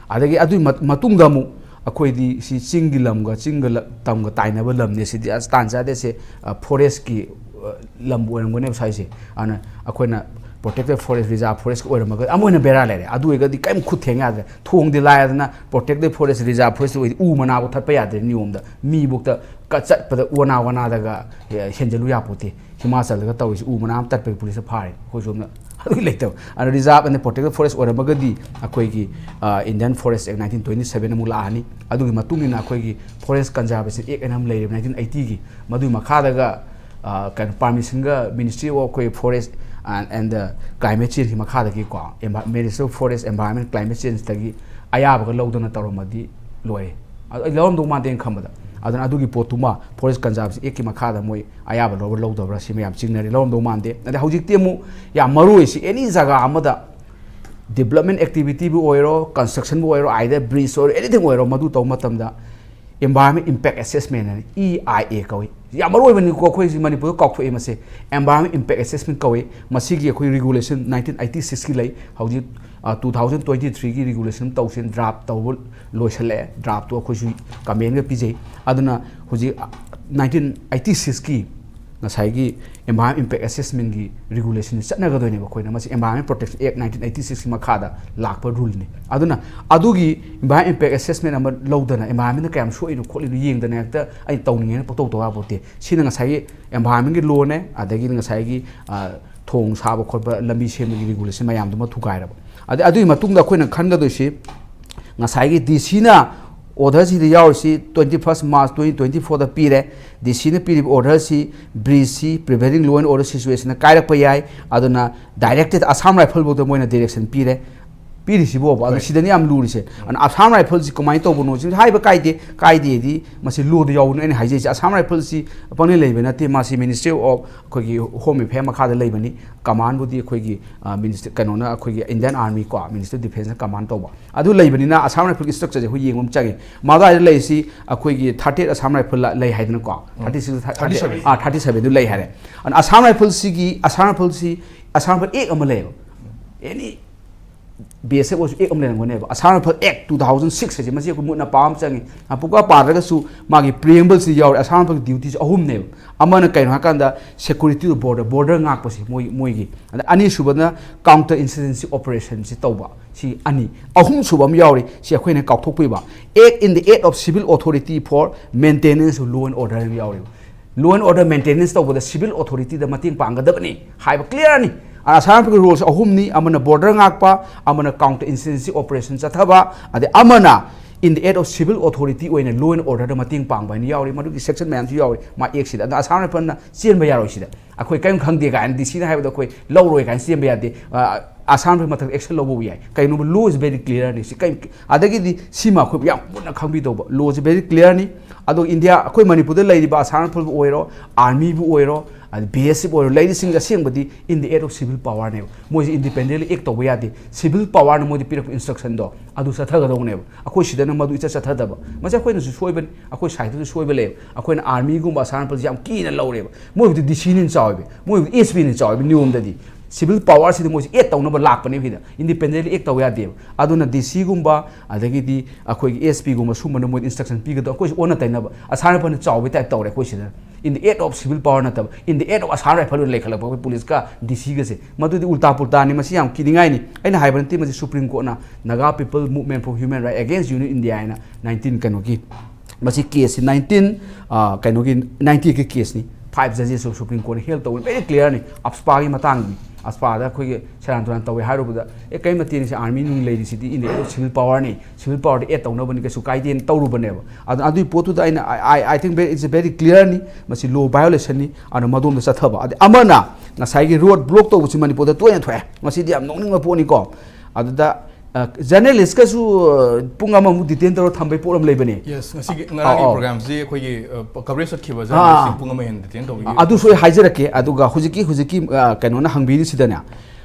ꯑꯗꯒꯤ ꯑꯗꯨꯒꯤ ꯃꯠ-, ꯃꯇꯨꯡꯗ ꯑꯃꯨꯛ ꯑꯩꯈꯣꯏꯗꯤ ꯁꯤ ꯆꯤꯡꯒꯤ ꯂꯝꯒ, ꯆꯤꯡꯒ ꯂ-, ꯇꯝꯒ ꯇꯥꯏꯅꯕ ꯂꯝꯅꯦ, ꯁꯤꯗꯤ ꯑꯁ ꯇꯥꯟ ꯆꯥꯗꯦ, ꯁꯦ, ꯑ, forestꯀꯤ, ꯑ, ꯂꯝꯕꯨ ꯑꯣꯏꯔꯝꯒꯅꯦꯕ ꯁ꯭ꯋꯥꯏꯁꯦ꯫ ꯑꯗꯨꯅ ꯑꯩꯈꯣꯏꯅ protected forest, reserve forest ꯑꯣꯏꯔꯝꯃꯒ ꯑꯃꯨꯛ ꯍꯦꯟꯅ ꯕꯦꯔꯥ ꯂꯩꯔꯦ꯫ ꯑꯗꯨ ꯑꯣꯏꯔꯒꯗꯤ ꯀꯔꯤꯝ ꯈꯨꯠ ꯊꯦꯡ ꯌꯥꯗ꯭ꯔꯦ꯫ ꯊꯣꯡꯗꯤ ꯂꯥꯏꯗꯅ, protected forest, reserve forest ꯑꯣꯏꯗꯤ ꯎ ꯃꯅꯥꯕꯨ ꯊꯠꯄ ꯌꯥꯗ꯭ꯔꯦ ꯅꯤꯌꯣꯝꯗ꯫ ꯃꯤꯕꯨꯛꯇ ꯀ-, ꯆꯠꯄꯗ ꯋꯥꯅꯥ ꯋꯥꯅꯥꯗꯒ, ꯑꯦ, ꯍꯦꯟꯖꯜꯂꯨ ꯌꯥꯄꯣꯠꯇꯦ꯫ ꯍꯤꯃꯥꯆꯜꯗꯒ ꯇꯧꯔꯤꯁꯤ ꯎ ꯃꯅꯥ ꯑꯃ ꯇꯠꯄꯒꯤ ꯄꯨꯂꯤꯁꯅ ꯐꯥꯔꯦ꯫ ꯑꯩꯈꯣꯏ ꯁꯣꯝꯗ ꯑꯗꯨꯒꯤ ꯂꯩꯇꯕ꯫ ꯑꯗꯨꯅ reserve and protected forest ꯑꯣꯏꯔꯝꯃꯒꯗꯤ ꯑꯩꯈꯣꯏꯒꯤ, ꯑ, Indian Forest Act nineteen twenty seven ꯑꯃꯨꯛ ꯂꯥꯛꯑꯅꯤ꯫ ꯑꯗꯨꯒꯤ ꯃꯇꯨꯡ ꯏꯟꯅ ꯑꯩꯈꯣꯏꯒꯤ Forest Conservation Act ꯑꯅ ꯑꯃ ꯂꯩꯔꯤꯕ nineteen eighty ꯒꯤ, ꯃꯗꯨꯒꯤ ꯃꯈꯥꯗꯒ, ꯑ, ꯀꯩꯅꯣ, permissionꯒ Ministry of ꯑꯩꯈꯣꯏ Forest and, and the Climate Changeꯒꯤ ꯃꯈꯥꯗꯒꯤꯀꯣ, envi-, Ministry of Forest, Environment, Climate Changeꯇꯒꯤ ꯑꯌꯥꯕꯒ ꯂꯧꯗꯅ ꯇꯧꯔꯝꯃꯗꯤ ꯂꯣꯏꯔꯦ꯫ ꯑꯗꯨ ꯑꯩ ꯂꯧꯔꯝꯗꯧ ꯃꯥꯟꯗꯦꯅ ꯈꯟꯕꯗ꯫ ꯑꯗꯨꯅ ꯑꯗꯨꯒꯤ ꯄꯣꯠꯇꯨꯃ Forest Conservation Actꯀꯤ ꯃꯈꯥꯗ ꯃꯣꯏ ꯑꯌꯥꯕ ꯂꯧꯕ꯭ꯔꯥ ꯂꯧꯗꯕ꯭ꯔꯥ ꯁꯤ ꯃꯌꯥꯝ ꯆꯤꯡꯅꯔꯤ꯫ ꯂꯧꯔꯝꯗꯧ ꯃꯥꯟꯗꯦ꯫ ꯑꯗꯩ ꯍꯧꯖꯤꯛꯇꯤ ꯑꯃꯨꯛ ꯌꯥꯝ ꯃꯔꯨ ꯑꯣꯏꯁꯤ, any ꯖꯒꯥ ꯑꯃꯗ development activityꯕꯨ ꯑꯣꯏꯔꯣ, constructionꯕꯨ ꯑꯣꯏꯔꯣ, either bridge ꯑꯣꯏꯔꯣ, anything ꯑꯣꯏꯔꯣ, ꯃꯗꯨ ꯇꯧꯕ ꯃꯇꯝꯗ Environment Impact Assessment ꯍꯥꯏꯅ, E I A ꯀꯧꯏ꯫ ꯌꯥꯝ ꯃꯔꯨ ꯑꯣꯏꯕꯅꯤꯀꯣ, ꯑꯩꯈꯣꯏꯁꯤ ꯃꯅꯤꯄꯨꯔꯗ ꯀꯥꯎꯊꯣꯛꯑꯦ ꯃꯁꯦ꯫ Environment Impact Assessment ꯀꯧꯏ꯫ ꯃꯁꯤꯒꯤ ꯑꯩꯈꯣꯏ regulation nineteen eighty sixꯀꯤ ꯂꯩ꯫ ꯍꯧꯖꯤꯛ, ꯑ, two thousand twenty threeꯒꯤ regulation ꯇꯧꯁꯦꯅ draft ꯇꯧꯕ ꯂꯣꯏꯁꯤꯜꯂꯛꯑꯦ꯫ Draftꯇꯣ ꯑꯩꯈꯣꯏꯁꯨ commentꯒ ꯄꯤꯖꯩ꯫ ꯑꯗꯨꯅ ꯍꯧꯖꯤꯛ, ꯑ, nineteen eighty sixꯀꯤ ꯉꯁꯥꯏꯒꯤ Environment Impact Assessmentꯀꯤ regulation ꯆꯠꯅꯒꯗꯣꯏꯅꯦꯕ꯫ ꯑꯩꯈꯣꯏꯅ ꯃꯁꯤ Environment Protection Act nineteen eighty sixꯀꯤ ꯃꯈꯥꯗ ꯂꯥꯛꯄ ruleꯅꯤ꯫ ꯑꯗꯨꯅ ꯑꯗꯨꯒꯤ Environment Impact Assessment ꯑꯃ ꯂꯧꯗꯅ environmentꯅ ꯀꯌꯥꯝ ꯁꯣꯛꯏꯅꯣ ꯈꯣꯠꯂꯤꯅꯣ ꯌꯦꯡꯗꯅ ꯍꯦꯛꯇ ꯑꯩꯅ ꯇꯧꯅꯤꯡꯉꯦꯅ ꯄꯪꯇꯧ ꯇꯧ ꯌꯥꯄꯣꯠꯇꯦ꯫ ꯁꯤꯅ ꯉꯁꯥꯏꯒꯤ environmentꯀꯤ lawꯅꯦ, ꯑꯗꯒꯤ ꯉꯁꯥꯏꯒꯤ, ꯑ, ꯊꯣꯡ ꯁꯥꯕ ꯈꯣꯠꯄ, ꯂꯝꯕꯤ ꯁꯦꯝꯕꯒꯤ regulation ꯃꯌꯥꯝꯗꯨꯃ ꯊꯨꯒꯥꯏꯔꯕ꯫ ꯑꯗꯩ ꯑꯗꯨꯒꯤ ꯃꯇꯨꯡꯗ ꯑꯩꯈꯣꯏꯅ ꯈꯟꯒꯗꯣꯏꯁꯤ, ꯉꯁꯥꯏꯒꯤ DCꯅ ꯑꯣꯔꯗꯔꯁꯤꯗ ꯌꯥꯎꯔꯤꯁꯤ twenty first March twenty twenty fourꯗ ꯄꯤꯔꯦ꯫ ꯗꯤ ꯁꯤꯅ ꯄꯤꯔꯤꯕ ꯑꯣꯔꯗꯔꯁꯤ ꯕ꯭ꯔꯤꯖꯁꯤ prevailing law and order situationꯅ ꯀꯥꯏꯔꯛꯄ ꯌꯥꯏ꯫ ꯑꯗꯨꯅ directed Assam Riflesꯐꯥꯎꯗ ꯃꯣꯏꯅ direction ꯄꯤꯔꯦ꯫ ꯄꯤꯔꯤꯁꯤꯕꯣꯕ ꯑꯗꯣ ꯍꯣꯏ꯫ ꯁꯤꯗꯅꯤ ꯌꯥꯝ ꯂꯨꯔꯤꯁꯦ꯫ ꯑꯗꯨꯅ Assam Riflesꯁꯤ ꯀꯃꯥꯏꯅ ꯇꯧꯕꯅꯣ ꯁꯤ ꯍꯥꯏꯕ ꯀꯥꯏꯗꯦ꯫ ꯀꯥꯏꯗꯦꯗꯤ ꯃꯁꯤ lawꯗ ꯌꯥꯎꯕꯅ ꯑꯩꯅ ꯍꯥꯏꯖꯩꯁꯦ꯫ Assam Riflesꯁꯤ ꯄꯪꯂꯩ ꯂꯩꯕ ꯅꯠꯇꯦ꯫ ꯃꯥꯁꯤ Ministry of ꯑꯩꯈꯣꯏꯒꯤ Home Affairs ꯃꯈꯥꯗ ꯂꯩꯕꯅꯤ꯫ Commandꯕꯨꯗꯤ ꯑꯩꯈꯣꯏꯒꯤ ꯃꯤꯅꯤꯁꯇꯔ ꯀꯩꯅꯣꯅ, ꯑꯩꯈꯣꯏꯒꯤ Indian Army ꯀꯣ, Ministry of Defenceꯅ command ꯇꯧꯕ꯫ ꯑꯗꯨ ꯂꯩꯕꯅꯤꯅ Assam Riflesꯀꯤ structureꯁꯦ ꯑꯩꯈꯣꯏ ꯌꯦꯡꯕ ꯑꯃ ꯆꯪꯉꯦ꯫ ꯃꯗꯥꯏꯗ ꯂꯩꯔꯤꯁꯤ ꯑꯩꯈꯣꯏꯒꯤ thirty eight Assam Rifles ꯂꯩ ꯍꯥꯏꯗꯅꯀꯣ꯫ Thirty six, thirty seven꯫ Thirty seven꯫ ꯑꯥ, thirty sevenꯗꯨ ꯂꯩ ꯍꯥꯏꯔꯦ꯫ ꯑꯗꯨꯅ Assam Riflesꯁꯤꯒꯤ, Assam Riflesꯁꯤ, Assam Rifles Act ꯑꯃ ꯂꯩꯌꯦꯕ꯫ Any B S F ꯑꯣꯏꯔꯁꯨ Act ꯑꯃ ꯂꯩꯔꯝꯒꯅꯦꯕ꯫ Assam Rifles Act two thousand six ꯍꯥꯏꯁꯦ, ꯃꯁꯤ ꯑꯩꯈꯣꯏ ꯃꯨꯟꯅ ꯄꯥꯕ ꯑꯃ ꯆꯪꯉꯤ꯫ ꯄꯨꯡꯄꯥ ꯄꯥꯗ꯭ꯔꯒꯁꯨ ꯃꯥꯒꯤ preambleꯁꯤꯗ ꯌꯥꯎꯔꯦ꯫ Assam Riflesꯀꯤ dutyꯁꯦ ꯑꯍꯨꯝꯅꯦꯕ꯫ ꯑꯃꯅ ꯀꯩꯅꯣ ꯍꯥꯏꯀꯥꯟꯗ security of border, border ꯉꯥꯛꯄꯁꯦ ꯃꯣꯏ, ꯃꯣꯏꯒꯤ꯫ ꯑꯗ ꯑꯅꯤꯁꯨꯕꯅ counter insurgency operationꯁꯤ ꯇꯧꯕ꯫ ꯁꯤ ꯑꯅꯤ꯫ ꯑꯍꯨꯝꯁꯨꯕ ꯑꯃ ꯌꯥꯎꯔꯤ꯫ ꯁꯤ ꯑꯩꯈꯣꯏꯅ ꯀꯥꯎꯊꯣꯛꯄꯤꯕ꯫ Act in the aid of civil authority for maintenance of law and order ꯍꯥꯏꯅ ꯌꯥꯎꯔꯤꯕ꯫ Law and order maintenance ꯇꯧꯕꯗ civil authorityꯗ ꯃꯇꯦꯡ ꯄꯥꯡꯒꯗꯕꯅꯤ ꯍꯥꯏꯕ clearꯅꯤ꯫ Assam Riflesꯀꯤ roleꯁꯦ ꯑꯍꯨꯝꯅꯤ, ꯑꯃꯅ border ꯉꯥꯛꯄ, ꯑꯃꯅ counter insurgency operation ꯆꯠꯊꯕ, ꯑꯗꯩ ꯑꯃꯅ in the aid of civil authority ꯑꯣꯏꯅ law and orderꯗ ꯃꯇꯦꯡ ꯄꯥꯡꯕ ꯍꯥꯏꯅ ꯌꯥꯎꯔꯤ꯫ ꯃꯗꯨꯒꯤ section ꯃꯌꯥꯝꯁꯨ ꯌꯥꯎꯔꯤ ꯃꯥ Actꯁꯤꯗ꯫ ꯑꯗ Assam Riflesꯅ ꯆꯦꯟꯕ ꯌꯥꯔꯣꯏ ꯁꯤꯗ꯫ ꯑꯩꯈꯣꯏ ꯀꯔꯤꯝ ꯈꯪꯗꯦ ꯀꯥꯏꯅ ꯗꯤ ꯁꯤꯅ ꯍꯥꯏꯕꯗ ꯑꯩꯈꯣꯏ ꯂꯧꯔꯣꯏ ꯀꯥꯏꯅ ꯆꯦꯟꯕ ꯌꯥꯗꯦ꯫ ꯑ, Assam Riflesꯀꯤ ꯃꯊꯛꯇ action ꯂꯧꯕꯕꯨ ꯌꯥꯏ꯫ ꯀꯩꯒꯨꯝꯕ law is very clearꯅꯤ꯫ ꯁꯤ ꯀꯩ, ꯑꯗꯒꯤꯗꯤ ꯁꯤꯃ ꯑꯩꯈꯣꯏ ꯌꯥꯝ ꯃꯨꯟꯅ ꯈꯪꯕꯤꯗꯧꯕ꯫ Lawꯁꯤ very clearꯅꯤ꯫ ꯑꯗꯣ India, ꯑꯩꯈꯣꯏ ꯃꯅꯤꯄꯨꯔꯗ ꯂꯩꯔꯤꯕ Assam Riflesꯕꯨ ꯑꯣꯏꯔꯣ, Armyꯕꯨ ꯑꯣꯏꯔꯣ, ꯑꯗ B S F ꯑꯣꯏꯔꯣ, ꯂꯩꯔꯤꯁꯤꯡꯁꯦ ꯑꯁꯦꯡꯕꯗꯤ in the aid of civil powerꯅꯦꯕ꯫ ꯃꯣꯏꯁꯦ independently act ꯇꯧꯕ ꯌꯥꯗꯦ꯫ Civil powerꯅ ꯃꯣꯏꯗ ꯄꯤꯔꯛꯄ instructionꯗꯣ ꯑꯗꯨ ꯆꯠꯊꯒꯗꯧꯕꯅꯦꯕ꯫ ꯑꯩꯈꯣꯏ ꯁꯤꯗꯅ ꯃꯗꯨ ꯏꯆꯠ ꯆꯠꯊꯗꯕ꯫ ꯃꯁꯤ ꯑꯩꯈꯣꯏꯅꯁꯨ ꯁꯣꯏꯕꯅꯤ, ꯑꯩꯈꯣꯏ sideꯇꯁꯨ ꯁꯣꯏꯕ ꯂꯩꯌꯦꯕ꯫ ꯑꯩꯈꯣꯏꯅ Armyꯒꯨꯝꯕ Assam Riflesꯁꯦ ꯌꯥꯝ ꯀꯤꯅ ꯂꯧꯔꯦꯕ꯫ ꯃꯣꯏꯕꯨꯗꯤ D Cꯅ ꯆꯥꯎꯋꯦꯕ, ꯃꯣꯏꯕꯨꯗꯤ S Pꯅ ꯆꯥꯎꯋꯦꯕ ꯅꯤꯌꯣꯝꯗꯗꯤ꯫ Civil powerꯁꯤꯗꯤ ꯃꯣꯏꯁꯦ act ꯇꯧꯅꯕ ꯂꯥꯛꯄꯅꯦꯕ ꯁꯤꯗ, independently act ꯇꯧ ꯌꯥꯗꯦꯕ꯫ ꯑꯗꯨꯅ D Cꯒꯨꯝꯕ, ꯑꯗꯒꯤꯗꯤ ꯑꯩꯈꯣꯏꯒꯤ S Pꯒꯨꯝꯕ ꯁꯨꯝꯕꯅ ꯃꯣꯏꯗ instruction ꯄꯤꯒꯗꯕ꯫ ꯑꯩꯈꯣꯏꯁꯨ ꯑꯣꯟꯅ ꯇꯩꯅꯕ, Assam Riflesꯅ ꯆꯥꯎꯕꯩ type ꯇꯧꯔꯦ ꯑꯩꯈꯣꯏ ꯁꯤꯗ꯫ In the aid of civil power ꯅꯠꯇꯕ, in the aid of Assam Riflesꯅ ꯂꯩꯈꯠꯂꯛꯄ ꯑꯩꯈꯣꯏ policeꯀ D Cꯒꯁꯦ, ꯃꯗꯨꯗꯤ ꯎꯜꯇꯥ ꯄꯨꯜꯇꯥꯅꯤ꯫ ꯃꯁꯤ ꯌꯥꯝ ꯀꯤꯅꯤꯡꯉꯥꯏꯅꯤ꯫ ꯑꯩꯅ ꯍꯥꯏꯕ ꯅꯠꯇꯦ, ꯃꯁꯤ Supreme Courtꯅ Naga People Movement for Human Rights against Union India ꯍꯥꯏꯅ nineteen ꯀꯩꯅꯣꯒꯤ, ꯃꯁꯤ caseꯁꯤ nineteen, ꯑ, ꯀꯩꯅꯣꯒꯤ, ninety eightꯀꯤ caseꯅꯤ꯫ Five judges of Supreme Courtꯅ ꯍꯦꯜ ꯇꯧꯕ, very clearꯅꯤ ꯑꯞꯁꯄꯥꯒꯤ ꯃꯇꯥꯡꯒꯤ꯫ ꯑꯁꯄꯥꯗ ꯑꯩꯈꯣꯏꯒꯤ ꯁꯦꯔꯥꯟ ꯇꯨꯔꯥꯟ ꯇꯧꯋꯦ ꯍꯥꯏꯔꯨꯕꯗ, "ꯑꯦ, ꯀꯩ ꯃꯇꯦꯡꯁꯦ, ꯑꯥꯔꯃꯤ ꯅꯨꯡ ꯂꯩꯔꯤꯁꯤꯗꯤ in the act of civil power ꯅꯤ, ꯁꯤꯚꯤꯜ ꯄꯋꯥꯔꯗ ꯑꯦꯗ ꯇꯧꯅꯕꯅꯤ, ꯀꯩꯁꯨ ꯀꯥꯏꯗꯦꯅ" ꯇꯧꯔꯨꯕꯅꯦꯕ꯫ ꯑꯗꯨ, ꯑꯗꯨꯒꯤ ꯄꯣꯠꯇꯨꯗ ꯑꯩꯅ, "I, I, I think very, it's very clear ꯅꯤ, ꯃꯁꯤ ꯂꯣ ꯚꯥꯏꯑꯣꯂꯦꯁꯟꯅꯤ", ꯑꯗꯨꯅ ꯃꯗꯣꯝꯗ ꯆꯠꯊꯕ꯫ ꯑꯗꯩ ꯑꯃꯅ ꯉꯁꯥꯏꯒꯤ ꯔꯣꯗ ꯕ꯭ꯂꯣꯛ ꯇꯧꯕꯁꯤ ꯃꯅꯤꯄꯨꯔꯗ ꯇꯣꯏꯅ ꯊꯣꯛꯑꯦ꯫ ꯃꯁꯤꯗꯤ ꯌꯥꯝ ꯅꯣꯛꯅꯤꯡꯕ ꯄꯣꯠꯅꯤꯀꯣ꯫ ꯑꯗꯨꯗ, ꯑ, ꯖꯔꯅꯦꯂꯤꯁꯀꯁꯨ, ꯑ, ꯄꯨꯡ ꯑꯃꯃꯨꯛ ꯗꯤꯇꯦꯟ ꯇꯧꯔ ꯊꯝꯕꯩ ꯄꯣꯠ ꯑꯃ ꯂꯩꯕꯅꯦ꯫ ꯌꯦꯁ, ꯉꯁꯤꯒꯤ, ꯉꯔꯥꯡꯒꯤ ꯑꯧ, ꯑꯧ꯫ ꯄ꯭ꯔꯣꯒ꯭ꯔꯥꯝꯁꯤ ꯑꯩꯈꯣꯏꯒꯤ ꯀꯕꯔꯦꯖ ꯆꯠꯈꯤꯕ ꯑꯥ꯫ ꯖꯔꯅꯦꯂꯤꯁꯁꯤꯡ ꯄꯨꯡ ꯑꯃ ꯍꯦꯟꯅ ꯗꯤꯇꯦꯟ ꯇꯧꯕꯤꯈꯤ꯫ ꯑꯗꯨꯁꯨ ꯑꯩ ꯍꯥꯏꯖꯔꯛꯀꯦ꯫ ꯑꯗꯨꯒ ꯍꯧꯖꯤꯛꯀꯤ, ꯍꯧꯖꯤꯛꯀꯤ, ꯑ, ꯀꯩꯅꯣꯅ ꯍꯪꯕꯤꯔꯤꯁꯤꯗꯅꯦ,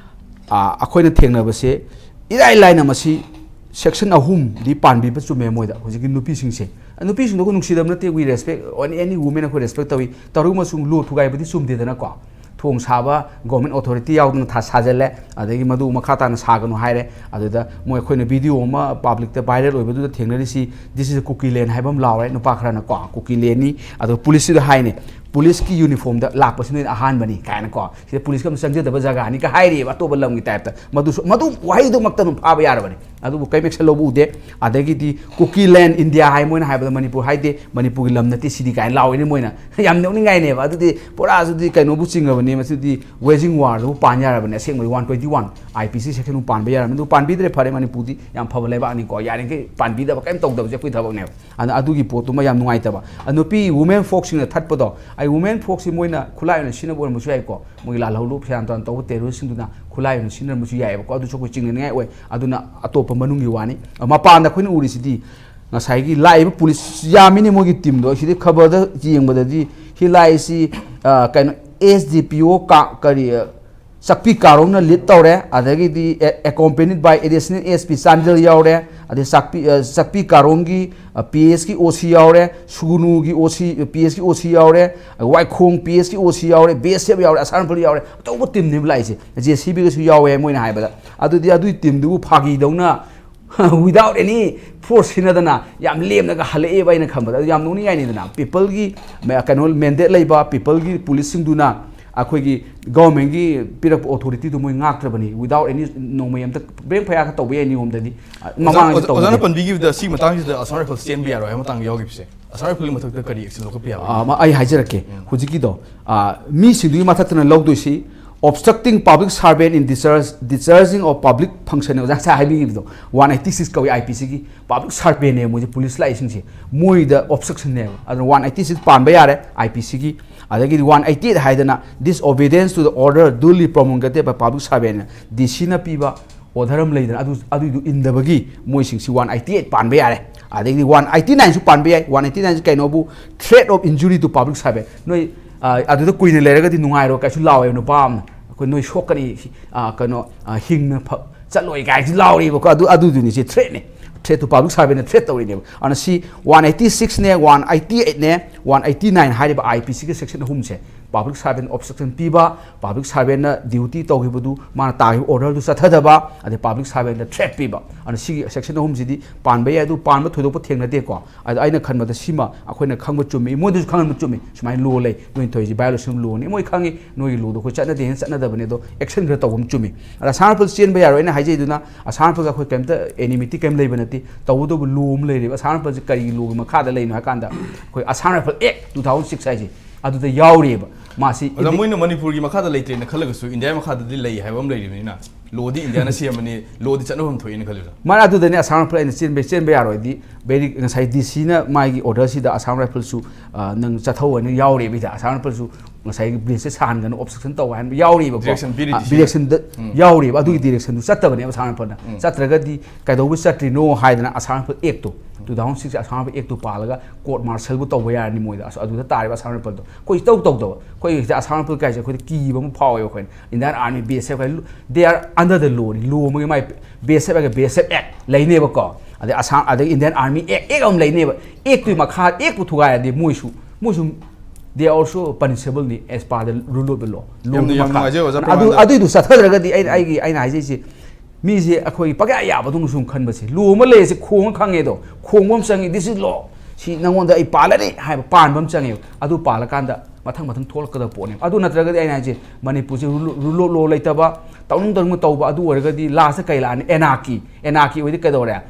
ꯑ, ꯑꯩꯈꯣꯏꯅ ꯊꯦꯡꯅꯕꯁꯦ ꯏꯔꯥꯏ ꯂꯥꯏꯅ ꯃꯁꯤ ꯁꯦꯛꯁꯟ ꯑꯍꯨꯝꯗꯤ ꯄꯥꯟꯕꯤꯕ ꯆꯨꯝꯃꯦ ꯃꯣꯏꯗ, ꯍꯧꯖꯤꯛꯀꯤ ꯅꯨꯄꯤꯁꯤꯡꯁꯦ꯫ ꯅꯨꯄꯤꯁꯤꯡꯗꯨꯕꯨ ꯅꯨꯡꯁꯤꯗꯕ ꯅꯠꯇꯦ, we respect any women, ꯑꯩꯈꯣꯏ ꯔꯦꯁꯄꯦꯛ ꯇꯧꯏ꯫ ꯇꯧꯔꯨ ꯑꯃꯁꯨꯡ ꯂꯣ ꯊꯨꯒꯥꯏꯕꯗꯤ ꯆꯨꯝꯗꯦꯗꯅꯀꯣ꯫ ꯊꯣꯡ ꯁꯥꯕ ꯒꯣꯔꯃꯦꯟ ꯑꯣꯊꯣꯔꯤꯇꯤ ꯌꯥꯎꯗꯅ ꯊꯥ ꯁꯥꯖꯜꯂꯦ, ꯑꯗꯒꯤ ꯃꯗꯨ ꯃꯈꯥ ꯇꯥꯅ ꯁꯥꯒꯅꯨ ꯍꯥꯏꯔꯦ꯫ ꯑꯗꯨꯗ ꯃꯣꯏ, ꯑꯩꯈꯣꯏꯅ ꯚꯤꯗꯤꯑꯣ ꯑꯃ ꯄꯥꯕ꯭ꯂꯤꯛꯇ ꯚꯥꯏꯔꯦꯜ ꯑꯣꯏꯕꯗꯨꯗ ꯊꯦꯡꯅꯔꯤꯁꯤ, "This is a ꯀꯨꯀꯤ ꯂꯦꯟ" ꯍꯥꯏꯕ ꯑꯃ ꯂꯥꯎꯔꯦ, ꯅꯨꯄꯥ ꯈꯔꯅ ꯀꯣ, "ꯀꯨꯀꯤ ꯂꯦꯟꯅꯤ", ꯑꯗꯣ ꯄꯨꯂꯤꯁꯁꯤꯗ ꯍꯥꯏꯅꯦ, "ꯄꯨꯂꯤꯁꯀꯤ ꯌꯨꯅꯤꯐꯣꯔꯝꯗ ꯂꯥꯛꯄꯁꯤ ꯅꯣꯏꯅ ꯑꯍꯥꯟꯕꯅꯤ" ꯀꯥꯏꯅꯀꯣ, "ꯁꯤꯗ ꯄꯨꯂꯤꯁꯀ ꯑꯃ ꯆꯪꯖꯗꯕ ꯖꯒꯥꯅꯤꯒ ꯍꯥꯏꯔꯤꯑꯕ, ꯑꯇꯣꯞꯄ ꯂꯝꯒꯤ ꯇꯥꯏꯞꯇ꯫ ꯃꯗꯨꯁꯨ, ꯃꯗꯨ ꯋꯥꯍꯩꯗꯨꯃꯛꯇ ꯑꯗꯨꯝ ꯐꯥꯕ ꯌꯥꯔꯕꯅꯤ꯫ ꯑꯗꯨꯕꯨ ꯀꯔꯤꯝ ꯑꯦꯛꯁꯟ ꯂꯧꯕ ꯎꯗꯦ꯫ ꯑꯗꯒꯤꯗꯤ "ꯀꯨꯀꯤ ꯂꯦꯟ ꯏꯟꯗꯤꯌꯥ" ꯍꯥꯏ ꯃꯣꯏꯅ ꯍꯥꯏꯕꯗ, ꯃꯅꯤꯄꯨꯔ ꯍꯥꯏꯗꯦ, "ꯃꯅꯤꯄꯨꯔꯒꯤ ꯂꯝ ꯅꯠꯇꯦ ꯁꯤꯗꯤ" ꯀꯥꯏꯅ ꯂꯥꯎꯏꯅꯦ ꯃꯣꯏꯅ꯫ ꯌꯥꯝ ꯅꯣꯛꯅꯤꯡꯉꯥꯏꯅꯦꯕ꯫ ꯑꯗꯨꯗꯤ ꯄꯨꯔꯥꯗꯨꯗꯤ ꯀꯩꯅꯣꯕꯨ ꯆꯤꯡꯉꯕꯅꯤ, ꯃꯁꯤꯗꯤ ꯋꯦꯖꯤꯡ ꯋꯥꯔꯗꯨꯕꯨ ꯄꯥꯟ ꯌꯥꯔꯕꯅꯤ꯫ ꯑꯁꯦꯡꯕꯗꯤ one twenty one I P ꯁꯤ ꯁꯦꯛꯁꯟꯕꯨ ꯄꯥꯟꯕ ꯌꯥꯔꯕꯅꯤ꯫ ꯑꯗꯨ ꯄꯥꯟꯕꯤꯗ꯭ꯔꯦ, ꯐꯔꯦ, ꯃꯅꯤꯄꯨꯔꯗꯤ ꯌꯥꯝ ꯐꯕ ꯂꯩꯕꯥꯛꯅꯤꯀꯣ, ꯌꯥꯔꯤꯈꯩ ꯄꯥꯟꯕꯤꯗꯕ, ꯀꯔꯤꯝ ꯇꯧꯗꯕꯁꯦ ꯑꯩꯈꯣꯏ ꯊꯕꯛꯅꯦꯕ꯫ ꯑꯗꯨꯅ ꯑꯗꯨꯒꯤ ꯄꯣꯠꯇꯨꯃ ꯌꯥꯝ ꯅꯨꯡꯉꯥꯏꯇꯕ꯫ ꯑꯗꯨ ꯅꯨꯄꯤ ꯋꯨꯃꯦꯟ ꯐꯣꯛꯁꯤꯡꯅ ꯊꯠꯄꯗꯣ, ꯑꯩ ꯋꯨꯃꯦꯟ ꯐꯣꯛꯁꯤ ꯃꯣꯏꯅ ꯈꯨꯠꯂꯥꯏ ꯑꯣꯏꯅ ꯁꯤꯖꯤꯟꯅꯕ ꯑꯣꯏꯔꯝꯕꯁꯨ ꯌꯥꯏꯀꯣ, ꯃꯣꯏꯒꯤ ꯂꯥꯜꯍꯧꯂꯨꯞ ꯁꯦꯔꯥꯟ ꯇꯨꯔꯥꯟ ꯇꯧꯕ ꯇꯦꯔꯣꯔꯤꯁꯁꯤꯡꯗꯨꯅ ꯈꯨꯠꯂꯥꯏ ꯑꯣꯏꯅ ꯁꯤꯖꯤꯟꯅꯔꯝꯕꯁꯨ ꯌꯥꯏꯑꯕꯀꯣ, ꯑꯗꯨꯁꯨ ꯑꯩꯈꯣꯏ ꯆꯤꯡꯅꯅꯤꯡꯉꯥꯏ ꯑꯣꯏ꯫ ꯑꯗꯨꯅ ꯑꯇꯣꯞꯄ ꯃꯅꯨꯡꯒꯤ ꯋꯥꯅꯤ꯫ ꯃꯄꯥꯟꯗ ꯑꯩꯈꯣꯏꯅ ꯎꯔꯤꯁꯤꯗꯤ ꯉꯁꯥꯏꯒꯤ ꯂꯥꯛꯏꯕ ꯄꯨꯂꯤꯁ ꯌꯥꯝꯃꯤꯅꯦ ꯃꯣꯏꯒꯤ ꯇꯤꯝꯗꯣ꯫ ꯁꯤꯗꯤ ꯈꯕꯔꯗ ꯌꯦꯡꯕꯗꯗꯤ ꯁꯤ ꯂꯥꯛꯏꯁꯤ, ꯑ, ꯀꯩꯅꯣ, ꯑꯦꯁ ꯗꯤ ꯄꯤ ꯑꯣ ꯀꯥ-, ꯀꯔꯤ, ꯑ, ꯆꯥꯛꯄꯤ ꯀꯥꯔꯣꯡꯅ ꯂꯤꯗ ꯇꯧꯔꯦ, ꯑꯗꯒꯤꯗꯤ ꯑꯦ-, accompanied by additional S P Chandel ꯌꯥꯎꯔꯦ, ꯑꯗꯩ ꯆꯥꯛꯄꯤ, ꯑ, ꯆꯥꯛꯄꯤ ꯀꯥꯔꯣꯡꯒꯤ, ꯑ, ꯄꯤ ꯑꯦꯁꯀꯤ ꯑꯣ ꯁꯤ ꯌꯥꯎꯔꯦ, ꯁꯨꯒꯨꯅꯨꯒꯤ ꯑꯣ ꯁꯤ, ꯄꯤ ꯑꯦꯁꯀꯤ ꯑꯣ ꯁꯤ ꯌꯥꯎꯔꯦ, ꯋꯥꯏꯈꯣꯡ ꯄꯤ ꯑꯦꯁꯀꯤ ꯑꯣ ꯁꯤ ꯌꯥꯎꯔꯦ, ꯕꯤ ꯑꯦꯁ ꯑꯦꯐ ꯌꯥꯎꯔꯦ, ꯑꯁꯥꯝ ꯔꯥꯏꯐꯜ ꯌꯥꯎꯔꯦ, ꯑꯆꯧꯕ ꯇꯤꯝꯅꯦꯕ ꯂꯥꯛꯏꯁꯦ꯫ ꯖꯦ ꯁꯤ ꯕꯤꯒꯁꯨ ꯌꯥꯎꯋꯦ ꯃꯣꯏꯅ ꯍꯥꯏꯕꯗ꯫ ꯑꯗꯨꯗꯤ ꯑꯗꯨꯒꯤ ꯇꯤꯝꯗꯨꯕꯨ ꯐꯥꯒꯤꯗꯧꯅ without any force ꯁꯤꯟꯅꯗꯅ ꯌꯥꯝ ꯂꯦꯝꯅꯒ ꯍꯜꯂꯛꯑꯦꯕ꯫ ꯑꯩꯅ ꯈꯟꯕꯗ ꯑꯗꯨ ꯌꯥꯝ ꯅꯣꯛꯅꯤꯡꯉꯥꯏꯅꯤꯗꯅ꯫ ꯄꯤꯄꯜꯒꯤ ꯃ-, ꯀꯩꯅꯣ, ꯃꯦꯟꯗꯦꯠ ꯂꯩꯕ ꯄꯤꯄꯜꯒꯤ ꯄꯨꯂꯤꯁꯁꯤꯡꯗꯨꯅ ꯑꯩꯈꯣꯏꯒꯤ ꯒꯚꯔꯟꯃꯦꯟꯒꯤ ꯄꯤꯔꯛꯄ ꯑꯣꯊꯣꯔꯤꯇꯤꯗꯨ ꯃꯣꯏ ꯉꯥꯛꯇ꯭ꯔꯕꯅꯤ꯫ Without any, ꯅꯣꯡꯃꯩ ꯑꯝꯇ ꯕ꯭ꯔꯦꯛ ꯐꯌꯥꯔꯒ ꯇꯧꯕ ꯌꯥꯏ ꯅꯤꯌꯣꯝꯗꯗꯤ꯫ ꯑ, ꯑꯣꯖꯥ, ꯃꯃꯥꯡꯗꯁꯨ ꯑꯣꯖꯥ, ꯑꯣꯖꯥꯅ ꯇꯧꯕꯅꯦ꯫ ꯄꯟꯕꯤꯈꯤꯕꯗ ꯁꯤ ꯃꯇꯥꯡꯁꯤꯗ ꯑꯁꯥꯝ ꯔꯥꯏꯐꯜ ꯆꯦꯟꯕ ꯌꯥꯔꯣꯏ ꯍꯥꯏꯕ ꯃꯇꯥꯡꯗ ꯌꯥꯎꯈꯤꯕꯁꯦ, ꯑꯁꯥꯝ ꯔꯥꯏꯐꯜꯒꯤ ꯃꯊꯛꯇ ꯀꯔꯤ ꯑꯦꯛꯁꯟ ꯂꯧꯈꯠꯄ ꯌꯥꯕꯒꯦ? ꯑ, ꯃ-, ꯑꯩ ꯍꯥꯏꯖꯔꯛꯀꯦ꯫ ꯍꯧꯖꯤꯛꯀꯤꯗꯣ, ꯑ, ꯃꯤꯁꯤꯡꯗꯨꯒꯤ ꯃꯊꯛꯇꯅ ꯂꯧꯗꯣꯏꯁꯤ Obstructing public servant in discharge, discharging of public function, ꯑꯣꯖꯥ ꯉꯁꯥꯏ ꯍꯥꯏꯕꯤꯈꯤꯕꯗꯣ, ꯋꯥꯟ ꯑꯩꯠꯇꯤ ꯁꯤꯛꯁ ꯀꯧꯏ ꯑꯥꯏ ꯄꯤ ꯁꯤꯒꯤ꯫ ꯄꯕ꯭ꯂꯤꯛ ꯁꯥꯔꯚꯦꯟꯅꯦꯕ ꯃꯣꯏꯁꯦ, ꯄꯨꯂꯤꯁ ꯂꯥꯛꯏꯁꯤꯡꯁꯦ, ꯃꯣꯏꯗ ꯑꯣꯕꯁꯇ꯭ꯔꯛꯁꯟꯅꯦꯕ꯫ ꯑꯗꯨꯅ ꯋꯥꯟ ꯑꯩꯠꯇꯤ ꯁꯤꯛꯁ ꯄꯥꯟꯕ ꯌꯥꯔꯦ ꯑꯥꯏ ꯄꯤ ꯁꯤꯒꯤ꯫ ꯑꯗꯒꯤꯗꯤ ꯋꯥꯟ ꯑꯩꯠꯇꯤ ꯑꯩꯠ ꯍꯥꯏꯗꯅ disobedience to the order duly promulgated by public servant, D ꯁꯤꯅ ꯄꯤꯕ ꯑꯣꯔꯗꯔ ꯑꯃ ꯂꯩꯗꯅ, ꯑꯗꯨ ꯑꯗꯨꯏꯗꯨ ꯏꯟꯗꯕꯒꯤ ꯃꯣꯏꯁꯤꯡꯁꯤ ꯋꯥꯟ ꯑꯩꯠꯇꯤ ꯑꯩꯠ ꯄꯥꯟꯕ ꯌꯥꯔꯦ꯫ ꯑꯗꯒꯤꯗꯤ ꯋꯥꯟ ꯑꯩꯠꯇꯤ ꯅꯥꯏꯟꯁꯨ ꯄꯥꯟꯕ ꯌꯥꯏ꯫ ꯋꯥꯟ ꯑꯩꯠꯇꯤ ꯅꯥꯏꯟꯁꯤ ꯀꯩꯅꯣꯕꯨ, threat of injury to public servant꯫ ꯅꯣꯏ ꯑ, ꯑꯗꯨꯗ ꯀꯨꯏꯅ ꯂꯩꯔꯒꯗꯤ ꯅꯨꯡꯉꯥꯏꯔꯣꯏ ꯀꯥꯏꯁꯨ ꯂꯥꯎꯋꯦꯕ ꯅꯨꯄꯥ ꯑꯃꯅ꯫ "ꯑꯩꯈꯣꯏ ꯅꯣꯏ ꯁꯣꯛꯀꯅꯤ, ꯑ, ꯀꯩꯅꯣ, ꯑ, ꯍꯤꯡꯅ ꯐ-, ꯆꯠꯂꯣꯏ" ꯀꯥꯏꯁꯤ ꯂꯥꯎꯔꯤꯕꯀꯣ꯫ ꯑꯗꯨ, ꯑꯗꯨꯗꯨꯅꯤ ꯁꯤ threatꯅꯦ꯫ Threat to public servantꯅ threat ꯇꯧꯔꯤꯅꯦꯕ꯫ ꯑꯗꯨꯅ ꯁꯤ ꯋꯥꯟ ꯑꯩꯠꯇꯤ ꯁꯤꯛꯁꯅꯦ, ꯋꯥꯟ ꯑꯩꯠꯇꯤ ꯑꯩꯠꯅꯦ, ꯋꯥꯟ ꯑꯩꯠꯇꯤ ꯅꯥꯏꯟ ꯍꯥꯏꯔꯤꯕ ꯑꯥꯏ ꯄꯤ ꯁꯤꯒꯤ section ꯑꯍꯨꯝꯁꯦ, ꯄꯕ꯭ꯂꯤꯛ ꯁꯥꯔꯚꯦꯟ ꯑꯣꯕꯁꯇ꯭ꯔꯛꯁꯟ ꯄꯤꯕ, ꯄꯕ꯭ꯂꯤꯛ ꯁꯥꯔꯚꯦꯟꯅ ꯗ꯭ꯌꯨꯇꯤ ꯇꯧꯈꯤꯕꯗꯨ ꯃꯥꯅ ꯇꯥꯈꯤꯕ ꯑꯣꯔꯗꯔꯗꯨ ꯆꯠꯊꯗꯕ, ꯑꯗꯩ ꯄꯕ꯭ꯂꯤꯛ ꯁꯥꯔꯚꯦꯟꯗ threat ꯄꯤꯕ꯫ ꯑꯗꯨꯅ ꯁꯤꯒꯤ section ꯑꯍꯨꯝꯁꯤꯗꯤ ꯄꯥꯟꯕ ꯌꯥꯏ, ꯑꯗꯨ ꯄꯥꯟꯕ ꯊꯣꯏꯗꯣꯛꯄ ꯊꯦꯡꯅꯗꯦꯀꯣ꯫ ꯑꯗꯣ ꯑꯩꯅ ꯈꯟꯕꯗ ꯁꯤꯃ ꯑꯩꯈꯣꯏꯅ ꯈꯪꯕ ꯆꯨꯝꯃꯤ, ꯃꯣꯏꯗꯁꯨ ꯈꯪꯍꯟꯕ ꯆꯨꯝꯃꯤ, ꯁꯨꯃꯥꯏꯅ law ꯂꯩ, ꯅꯣꯏꯅ ꯊꯣꯏꯁꯤ violation of lawꯅꯤ꯫ ꯃꯣꯏ ꯈꯪꯉꯤ, ꯅꯣꯏꯒꯤ lawꯗꯣ ꯑꯩꯈꯣꯏ ꯆꯠꯅꯗꯦꯅ ꯆꯠꯅꯗꯕꯅꯤ, ꯑꯗꯣ action ꯈꯔ ꯇꯧꯕ ꯑꯃ ꯆꯨꯝꯃꯤ꯫ ꯑꯗ ꯑꯁꯥꯝ ꯔꯥꯏꯐꯜ ꯆꯦꯟꯕ ꯌꯥꯔꯣꯏ ꯑꯩꯅ ꯍꯥꯏꯖꯩꯗꯨꯅ, ꯑꯁꯥꯝ ꯔꯥꯏꯐꯜꯒ ꯑꯩꯈꯣꯏ ꯀꯩꯝꯇ enmity ꯀꯩꯝ ꯂꯩꯕ ꯅꯠꯇꯦ꯫ ꯇꯧꯕꯇꯕꯨ law ꯑꯃ ꯂꯩꯔꯤꯕ꯫ ꯑꯁꯥꯝ ꯔꯥꯏꯐꯜꯁꯦ ꯀꯔꯤꯒꯤ lawꯒꯤ ꯃꯈꯥꯗ ꯂꯩꯅꯣ ꯍꯥꯏ ꯀꯥꯟꯗ, ꯑꯩꯈꯣꯏ Assam rifle act two thousand six ꯍꯥꯏꯁꯦ ꯑꯗꯨꯗ ꯌꯥꯎꯔꯤꯑꯕ꯫ ꯃꯥꯁꯤ ꯑꯗ ꯏꯟꯗꯤ- ꯃꯣꯏꯅ ꯃꯅꯤꯄꯨꯔꯒꯤ ꯃꯈꯥꯗ ꯂꯩꯇ꯭ꯔꯦꯅ ꯈꯜꯂꯒꯁꯨ ꯏꯟꯗꯤꯌꯥ ꯃꯈꯥꯗꯗꯤ ꯂꯩ ꯍꯥꯏꯕ ꯑꯃ ꯂꯩꯔꯤꯕꯅꯤꯅ, lawꯗꯤ ꯏꯟꯗꯤꯌꯥꯅ ꯁꯦꯝꯕꯅꯤ, lawꯗꯤ ꯆꯠꯅꯐꯝ ꯊꯣꯛꯏꯅ ꯈꯜꯂꯤꯗ꯫ ꯃꯥꯅ ꯑꯗꯨꯗꯅꯦ ꯑꯁꯥꯝ ꯔꯥꯏꯐꯜ ꯑꯩꯅ ꯆꯦꯟꯕ, ꯆꯦꯟꯕ ꯌꯥꯔꯣꯏꯗꯤ, very, ꯉꯁꯥꯏ ꯗꯤ ꯁꯤꯅ ꯃꯥꯒꯤ ꯑꯣꯔꯗꯔꯁꯤꯗ ꯑꯁꯥꯝ ꯔꯥꯏꯐꯜꯁꯨ, ꯑ, ꯅꯪ ꯆꯠꯊꯧ ꯍꯥꯏꯅ ꯌꯥꯎꯔꯤꯕ ꯍꯤꯗ꯫ ꯑꯁꯥꯝ ꯔꯥꯏꯐꯜꯁꯨ ꯉꯁꯥꯏꯒꯤ ꯕ꯭ꯔꯤꯖꯁꯦ ꯁꯥꯍꯟꯒꯅꯨ, ꯑꯣꯕꯁꯇ꯭ꯔꯛꯁꯟ ꯇꯧ ꯍꯥꯏꯅ ꯌꯥꯎꯔꯤꯕꯀꯣ꯫ Direction ꯄꯤꯔꯤꯗꯤ ꯑ, ꯁꯤꯅ꯫ Directionꯗ ꯎꯝ꯫ ꯌꯥꯎꯔꯤꯕ, ꯑꯗꯨꯒꯤ ꯎꯝ꯫ Directionꯗꯨ ꯆꯠꯇꯕꯅꯦꯕ ꯑꯁꯥꯝ ꯔꯥꯏꯐꯜꯅ꯫ ꯎꯝ꯫ ꯆꯠꯇ꯭ꯔꯒꯗꯤ ꯀꯩꯗꯧꯕꯩ ꯆꯠꯇ꯭ꯔꯤꯅꯣ ꯍꯥꯏꯗꯅ Assam rifle act two thousand six Assam rifle act two ꯄꯥꯜꯂꯒ court martialꯕꯨ ꯇꯧꯕ ꯌꯥꯔꯅꯤ ꯃꯣꯏꯗ꯫ ꯑꯁ, ꯑꯗꯨꯗ ꯇꯥꯔꯤꯕ ꯑꯁꯥꯝ ꯔꯥꯏꯐꯜꯗꯣ꯫ ꯑꯩꯈꯣꯏ ꯏꯇꯧ ꯇꯧꯗꯕ꯫ ꯑꯩꯈꯣꯏ ꯍꯧꯖꯤꯛ ꯑꯁꯥꯝ ꯔꯥꯏꯐꯜ ꯀꯥꯏꯁꯦ ꯑꯩꯈꯣꯏꯗ ꯀꯤꯕ ꯑꯃ ꯐꯥꯎꯋꯦꯕ ꯑꯩꯈꯣꯏꯅ꯫ Indian Army, B S F high, they are under the lawꯅꯤ꯫ Law ꯑꯃꯒꯤ ꯃꯥꯏ B S F ꯍꯥꯏꯒ B S F act ꯂꯩꯅꯦꯕꯀꯣ꯫ ꯑꯗꯩ ꯑꯁꯥꯝ, ꯑꯗꯩ Indian Army act, act ꯑꯃ ꯂꯩꯅꯦꯕ꯫ Actꯇꯨꯒꯤ ꯃꯈꯥ, actꯄꯨ ꯊꯨꯒꯥꯏꯔꯗꯤ ꯃꯣꯏꯁꯨ, ꯃꯣꯏꯁꯨ they are also punishable ꯅꯤ as per the rule of the law꯫ ꯌꯥꯝꯅ, ꯌꯥꯝ ꯅꯨꯡꯉꯥꯏꯖꯩ ꯑꯣꯖꯥ ꯑꯗꯨ, ꯄ꯭ꯔꯦꯃꯥꯅꯟꯗ꯫ ꯑꯗꯨꯏꯗꯨ ꯆꯠꯊꯗ꯭ꯔꯒꯗꯤ ꯑꯩ, ꯑꯩꯒꯤ, ꯑꯩꯅ ꯍꯥꯏꯖꯩꯁꯦ, ꯃꯤꯁꯦ ꯑꯩꯈꯣꯏ ꯄꯪꯌꯥ ꯌꯥꯕꯗꯧꯅ ꯁꯨꯝ ꯈꯟꯕꯁꯦ, law ꯑꯃ ꯂꯩꯔꯁꯦ ꯈꯣꯡꯉ ꯈꯪꯉꯦ ꯑꯗꯣ, ꯈꯣꯡꯕ ꯑꯃ ꯆꯪꯉꯤ, "This is law, ꯁꯤ ꯅꯪꯉꯣꯟꯗ ꯑꯩ ꯄꯥꯜꯂꯅꯤ" ꯍꯥꯏꯕ ꯄꯥꯟꯕ ꯑꯃ ꯆꯪꯉꯦꯕ꯫ ꯑꯗꯨ ꯄꯥꯜꯂꯀꯥꯟꯗ ꯃꯊꯪ ꯃꯊꯪ ꯊꯣꯛꯂꯛꯀꯗꯕ ꯄꯣꯠꯅꯦꯕ꯫ ꯑꯗꯨ ꯅꯠꯇ꯭ꯔꯒꯗꯤ ꯑꯩꯅ ꯍꯥꯏꯁꯦ, ꯃꯅꯤꯄꯨꯔꯁꯦ rule, rule of law ꯂꯩꯇꯕ, ꯇꯧꯅꯤꯡ ꯇꯧꯅꯤꯡꯕ ꯇꯧꯕ, ꯑꯗꯨ ꯑꯣꯏꯔꯒꯗꯤ lastꯇ ꯀꯩ ꯂꯥꯛꯑꯅꯤ? Anarchy꯫ Anarchy ꯑꯣꯏꯗꯤ ꯀꯩꯗꯧꯔꯦ?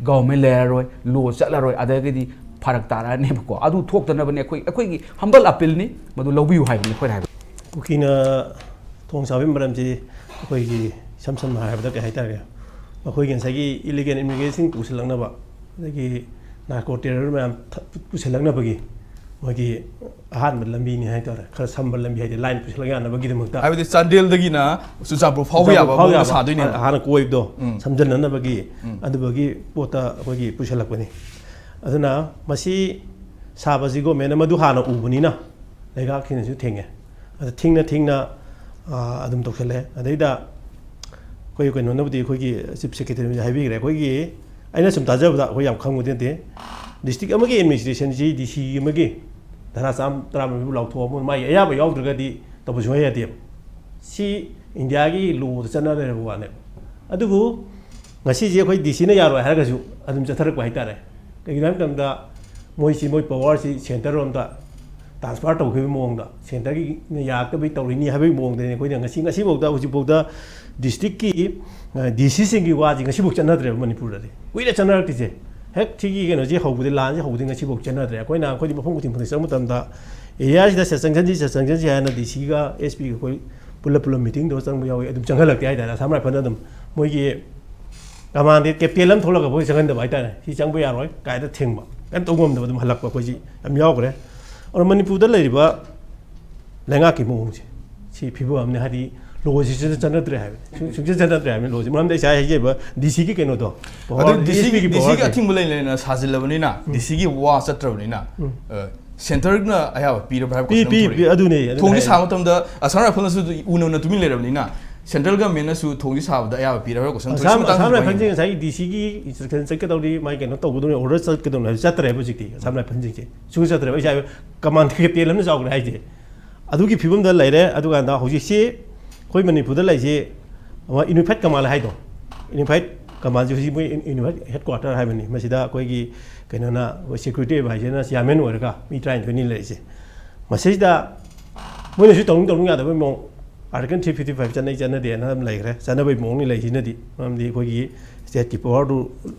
Government ꯂꯩꯔꯔꯣꯏ, law ꯆꯠꯂꯔꯣꯏ, ꯑꯗꯒꯤꯗꯤ ꯐꯔꯛ ꯇꯥꯔꯛꯑꯅꯦꯕꯀꯣ꯫ ꯑꯗꯨ ꯊꯣꯛꯇꯅꯕꯅꯦ ꯑꯩꯈꯣꯏ, ꯑꯩꯈꯣꯏꯒꯤ humble appealꯅꯤ, ꯃꯗꯨ ꯂꯧꯕꯤꯌꯨ ꯍꯥꯏꯕꯅꯤ ꯑꯩꯈꯣꯏꯅ ꯍꯥꯏꯕ꯫ ꯀꯨꯀꯤꯅ ꯊꯣꯡ ꯁꯥꯕꯒꯤ ꯃꯔꯝꯁꯤ ꯑꯩꯈꯣꯏꯒꯤ ꯏꯁꯝ ꯁꯝꯅ ꯍꯥꯏꯔꯕꯗ ꯀꯩ ꯍꯥꯏꯇꯥꯔꯦ, ꯑꯩꯈꯣꯏꯒꯤ ꯉꯁꯥꯏꯒꯤ ꯏꯂꯤꯒꯦꯜ ꯏꯃꯤꯒ꯭ꯔꯦꯁꯟ ꯄꯨꯁꯤꯜꯂꯛꯅꯕ, ꯑꯗꯒꯤ ꯅꯥꯔꯀꯣ ꯇꯦꯔꯔ ꯃꯌꯥꯝ ꯊ- ꯄꯨꯁꯤꯜꯂꯛꯅꯕꯒꯤ ꯃꯣꯏꯒꯤ ꯑꯍꯥꯟꯕ ꯂꯝꯕꯤꯅꯤ ꯍꯥꯏꯇꯥꯔꯦ, ꯈꯔ ꯁꯝꯕ ꯂꯝꯕꯤ ꯍꯥꯏꯗꯤ ꯂꯥꯏꯟ ꯄꯨꯁꯤꯜꯂꯛ ꯌꯥꯅꯕꯒꯤꯗꯃꯛꯇ꯫ ꯍꯥꯏꯕꯗꯤ ꯆꯥꯟꯗꯦꯜꯗꯒꯤꯅ ꯆꯨꯔꯆꯥꯟꯄꯨꯔ ꯐꯥꯎꯕ ꯌꯥꯕ ꯐꯥꯎ ꯃꯑꯣꯡꯗ ꯌꯥꯕ ꯁꯥꯗꯣꯏꯅꯦꯕ꯫ ꯍꯥꯟꯅ ꯀꯣꯏꯕꯗꯣ ꯎꯝ꯫ ꯁꯝꯖꯟꯅꯅꯕꯒꯤ, ꯎꯝ꯫ ꯑꯗꯨꯒꯤ ꯄꯣꯠꯇ ꯑꯩꯈꯣꯏꯒꯤ ꯄꯨꯁꯤꯜꯂꯛꯄꯅꯤ꯫ ꯑꯗꯨꯅ ꯃꯁꯤ ꯁꯥꯕꯁꯤ ꯒꯣꯔꯃꯦꯟꯅ ꯃꯗꯨ ꯍꯥꯟꯅ ꯎꯕꯅꯤꯅ ꯂꯩꯉꯥꯛꯁꯤꯅꯁꯨ ꯊꯤꯡꯉꯦ꯫ ꯑꯗ ꯊꯤꯡꯅ ꯊꯤꯡꯅ, ꯑ, ꯑꯗꯨꯝ ꯇꯧꯁꯜꯂꯦ꯫ ꯑꯗꯩꯗ ꯑꯩꯈꯣꯏ ꯀꯩꯅꯣꯅꯕꯨꯗꯤ, ꯑꯩꯈꯣꯏꯒꯤ ꯆꯤꯐ ꯁꯦꯀ꯭ꯔꯦꯇꯔꯤꯅ ꯍꯥꯏꯕꯤꯈ꯭ꯔꯦ, ꯑꯩꯈꯣꯏꯒꯤ, ꯑꯩꯅ ꯁꯨꯝ ꯇꯥꯖꯕꯗ, ꯑꯩꯈꯣꯏ ꯌꯥꯝ ꯈꯪꯕꯗꯤ ꯅꯠꯇꯦ, ꯗꯤꯁꯇ꯭ꯔꯤꯛ ꯑꯃꯒꯤ ꯑꯦꯗꯃꯤꯅꯤꯁꯇ꯭ꯔꯦꯁꯟꯁꯤ ꯗꯤ ꯁꯤ ꯑꯃꯒꯤ ꯙꯔꯥ ꯆꯥꯝ ꯇꯔꯥꯃꯔꯤꯕꯨ ꯂꯥꯎꯊꯣꯛꯑꯕ ꯃꯥꯒꯤ ꯑꯌꯥꯕ ꯌꯥꯎꯗ꯭ꯔꯒꯗꯤ ꯇꯧꯕ ꯁꯨꯡꯌꯥ ꯌꯥꯗꯦꯕ꯫ ꯁꯤ ꯏꯟꯗꯤꯌꯥꯒꯤ ꯂꯣꯗ ꯆꯠꯅ ꯂꯩꯔꯕ ꯋꯥꯅꯦꯕ꯫ ꯑꯗꯨꯕꯨ ꯉꯁꯤꯁꯦ ꯑꯩꯈꯣꯏ ꯗꯤ ꯁꯤꯅ ꯌꯥꯔꯣꯏ ꯍꯥꯏꯔꯒꯁꯨ ꯑꯗꯨꯝ ꯆꯠꯊꯔꯛꯄ ꯍꯥꯏꯇꯥꯔꯦ꯫ ꯀꯩꯒꯤꯅꯣ ꯍꯥꯏꯕ ꯃꯇꯝꯗ ꯃꯣꯏꯁꯤ, ꯃꯣꯏ ꯄꯋꯥꯔꯁꯤ ꯁꯦꯟꯇꯔꯔꯣꯝꯗ ꯇ꯭ꯔꯥꯟꯁꯐꯔ ꯇꯧꯈꯤꯕꯒꯤ ꯃꯑꯣꯡꯗ, ꯁꯦꯟꯇꯔꯒꯤꯅ ꯌꯥꯔꯛꯇꯕꯩ ꯇꯧꯔꯤꯅꯤ ꯍꯥꯏꯕꯒꯤ ꯃꯑꯣꯡꯗꯅꯤ ꯑꯩꯈꯣꯏꯅ ꯉꯁꯤ, ꯉꯁꯤꯐꯥꯎꯗ, ꯍꯧꯖꯤꯛꯐꯥꯎꯗ ꯗꯤꯁꯇ꯭ꯔꯤꯛꯀꯤ, ꯑ, ꯗꯤ ꯁꯤꯁꯤꯡꯒꯤ ꯋꯥꯁꯤ ꯉꯁꯤꯐꯥꯎ ꯆꯠꯅꯗ꯭ꯔꯦꯕ ꯃꯅꯤꯄꯨꯔꯗꯗꯤ꯫ ꯀꯨꯏꯔꯦ ꯆꯠꯅꯔꯛꯇ꯭ꯔꯤꯁꯦ꯫ ꯍꯦꯛ ꯁꯤꯒꯤ ꯀꯩꯅꯣꯁꯤ ꯍꯧꯕꯗꯤ, ꯂꯥꯟꯁꯤ ꯍꯧꯕꯗꯤ ꯉꯁꯤꯐꯥꯎ ꯆꯠꯅꯗ꯭ꯔꯦ꯫ ꯑꯩꯈꯣꯏꯅ, ꯑꯩꯈꯣꯏꯗꯤ ꯃꯐꯝ ꯈꯨꯗꯤꯡ ꯈꯨꯗꯤꯡ ꯆꯪꯕ ꯃꯇꯝꯗ ꯑꯦꯔꯤꯌꯥꯁꯤꯗ ꯁꯠ ꯆꯪꯁꯤꯟꯁꯤ, ꯁꯠ ꯆꯪꯁꯤꯟꯁꯤ ꯍꯥꯏꯅ ꯗꯤ ꯁꯤꯒ ꯑꯦꯁ ꯄꯤꯒ ꯑꯩꯈꯣꯏ ꯄꯨꯜꯂꯞ ꯄꯨꯜꯂꯞ ꯃꯤꯇꯤꯡ ꯇꯧꯔ ꯆꯪꯕ ꯌꯥꯎꯏ꯫ ꯑꯗꯨꯝ ꯆꯪꯍꯜꯂꯛꯇꯦ ꯍꯥꯏꯇꯥꯔꯦ꯫ ꯑꯁꯥꯝ ꯔꯥꯏꯐꯜꯅ ꯑꯗꯨꯝ ꯃꯣꯏꯒꯤ ꯀꯃꯥꯟꯗꯦ ꯀꯦꯞꯇꯦꯟ ꯑꯃ ꯊꯣꯛꯂꯒ ꯑꯩꯈꯣꯏ ꯆꯪꯍꯟꯗꯕ ꯍꯥꯏꯇꯥꯔꯦ꯫ ꯁꯤ ꯆꯪꯕ ꯌꯥꯔꯣꯏ ꯀꯥꯏꯗ ꯊꯤꯡꯕ, ꯀꯩꯝ ꯇꯧ ꯉꯝꯗꯕ ꯑꯗꯨꯝ ꯍꯜꯂꯛꯄ ꯑꯩꯈꯣꯏꯁꯤ ꯌꯥꯝ ꯌꯥꯎꯈ꯭ꯔꯦ꯫ ꯑꯗꯨꯅ ꯃꯅꯤꯄꯨꯔꯗ ꯂꯩꯔꯤꯕ ꯂꯩꯉꯥꯛꯀꯤ ꯃꯑꯣꯡꯁꯦ, ꯁꯤ ꯐꯤꯕꯝ ꯑꯃꯅꯤ꯫ ꯍꯥꯏꯗꯤ ꯂꯣꯁꯤꯁꯨ ꯆꯠꯅꯗ꯭ꯔꯦ ꯍꯥꯏꯕꯅꯤ, ꯁꯨꯡ- ꯁꯨꯡꯆꯠ ꯆꯠꯅꯗ꯭ꯔꯦ ꯍꯥꯏꯕꯅꯤ ꯂꯣꯁꯤ꯫ ꯃꯔꯝꯗꯤ ꯑꯩ ꯉꯁꯥꯏ ꯍꯥꯏꯖꯔꯤꯕ ꯗꯤ ꯁꯤꯒꯤ ꯀꯩꯅꯣꯗꯣ, ꯑꯗꯨ ꯄꯋꯥꯔ, ꯗꯤ ꯁꯤꯒꯤ ꯑꯦꯁ ꯄꯤꯒꯤ ꯗꯤ ꯁꯤꯒꯤ ꯄꯋꯥꯔꯁꯦ꯫ ꯑꯊꯤꯡꯕ ꯂꯩ ꯂꯩꯅ ꯁꯥꯖꯤꯜꯂꯕꯅꯤꯅ, ꯗꯤ ꯁꯤꯒꯤ ꯋꯥ ꯆꯠꯇ꯭ꯔꯕꯅꯤꯅ, ꯎꯝ꯫ ꯑ, ꯁꯦꯟꯇꯔꯅ ꯑꯌꯥꯕ ꯄꯤꯔꯕ꯭ꯔꯥ ꯍꯥꯏꯕ ꯄꯤ- question ꯑꯃ ꯄꯤ- ꯊꯣꯛꯂꯛꯑꯦ꯫ ꯄꯤ- ꯑꯗꯨꯅꯦ, ꯑꯗꯨꯅ ꯊꯣꯡꯁꯤ ꯁꯥꯕ ꯃꯇꯝꯗ ꯑꯁꯥꯝ ꯔꯥꯏꯐꯜꯅꯁꯨ ꯎꯅ ꯎꯅ ꯇꯨꯃꯤꯟ ꯂꯩꯔꯕꯅꯤꯅ, ꯁꯦꯟꯇ꯭ꯔꯦꯜ ꯒꯃꯦꯟꯅꯁꯨ ꯊꯣꯡꯁꯤ ꯁꯥꯕꯗ ꯑꯌꯥꯕ ꯄꯤꯔꯕ꯭ꯔꯥ question ꯊꯣꯛꯂꯛꯑꯦ꯫ ꯁꯤ ꯑꯁꯥꯝ, ꯃꯇꯥꯡꯗ ꯑꯁꯥꯝ ꯀꯃꯥꯏꯅ ꯔꯥꯏꯐꯜꯁꯦ ꯌꯦꯡꯒꯦ? ꯉꯁꯥꯏꯒꯤ ꯗꯤ ꯁꯤꯒꯤ ꯏꯟꯁꯇ꯭ꯔꯛꯁꯟ ꯆꯠꯀꯗꯧꯔꯤ, ꯃꯥꯏ ꯀꯩꯅꯣ ꯇꯧꯒꯗꯧꯔꯤ, ꯑꯣꯔꯗꯔ ꯆꯠꯀꯗꯧꯔꯤ ꯍꯥꯏꯕ ꯆꯠꯇ꯭ꯔꯦꯕ ꯍꯧꯖꯤꯛꯇꯤ꯫ ꯑꯁꯥꯝ ꯔꯥꯏꯐꯜꯁꯤꯡꯁꯦ ꯁꯨꯡꯆꯠ ꯆꯠꯇ꯭ꯔꯦꯕ꯫ ꯑꯩꯁꯦ ꯍꯥꯏꯕ, ꯀꯃꯥꯟ ꯀꯦꯞꯇꯦꯟ ꯑꯃꯅ ꯆꯥꯎꯈ꯭ꯔꯦ ꯍꯥꯏꯁꯦ꯫ ꯑꯗꯨꯒꯤ ꯐꯤꯕꯝꯗ ꯂꯩꯔꯦ꯫ ꯑꯗꯨꯀꯥꯟꯗ ꯍꯧꯖꯤꯛꯁꯤ ꯑꯩꯈꯣꯏ ꯃꯅꯤꯄꯨꯔꯗ ꯂꯩꯔꯤꯁꯤ ꯑꯃ ꯌꯨꯅꯤꯐꯥꯏꯠ ꯀꯃꯥꯟ ꯍꯥꯏꯗꯣ, ꯌꯨꯅꯤꯐꯥꯏꯠ ꯀꯃꯥꯟꯁꯦ ꯍꯧꯖꯤꯛ ꯃꯣꯏ ꯌꯨꯅꯤꯐꯥꯏꯠ ꯍꯦꯗ ꯀ꯭ꯋꯥꯇꯔ ꯍꯥꯏꯕꯅꯤ꯫ ꯃꯁꯤꯗ ꯑꯩꯈꯣꯏꯒꯤ ꯀꯩꯅꯣꯅ, ꯑꯩꯈꯣꯏ ꯁꯦꯀ꯭ꯌꯨꯔꯤꯇꯤ ꯑꯦꯗꯚꯥꯏꯖꯔꯅ ꯆꯤꯌꯥꯔꯃꯦꯟ ꯑꯣꯏꯔꯒ ꯃꯤ ꯇꯔꯥꯅꯤꯊꯣꯏꯅꯤ ꯂꯩꯔꯤꯁꯦ꯫ ꯃꯁꯤꯗ ꯃꯣꯏꯅꯁꯨ ꯇꯧꯅꯤꯡ ꯇꯧꯅꯤꯡ ꯌꯥꯗꯕꯩ ꯃꯑꯣꯡ, ꯑꯥꯔꯇꯤꯀꯜ ꯊ꯭ꯔꯤ ꯐꯤꯐꯇꯤ ꯐꯥꯏꯚ ꯆꯠꯅꯩ ꯆꯠꯅꯗꯦꯅ ꯑꯗꯨꯝ ꯂꯩꯈ꯭ꯔꯦ꯫ ꯆꯠꯅꯕꯩ ꯃꯑꯣꯡꯅꯤ ꯂꯩꯁꯤꯅꯗꯤ, ꯃꯔꯝꯗꯤ ꯑꯩꯈꯣꯏꯒꯤ ꯁ꯭ꯇꯦꯠꯀꯤ ꯄꯋꯥꯔꯗꯨ,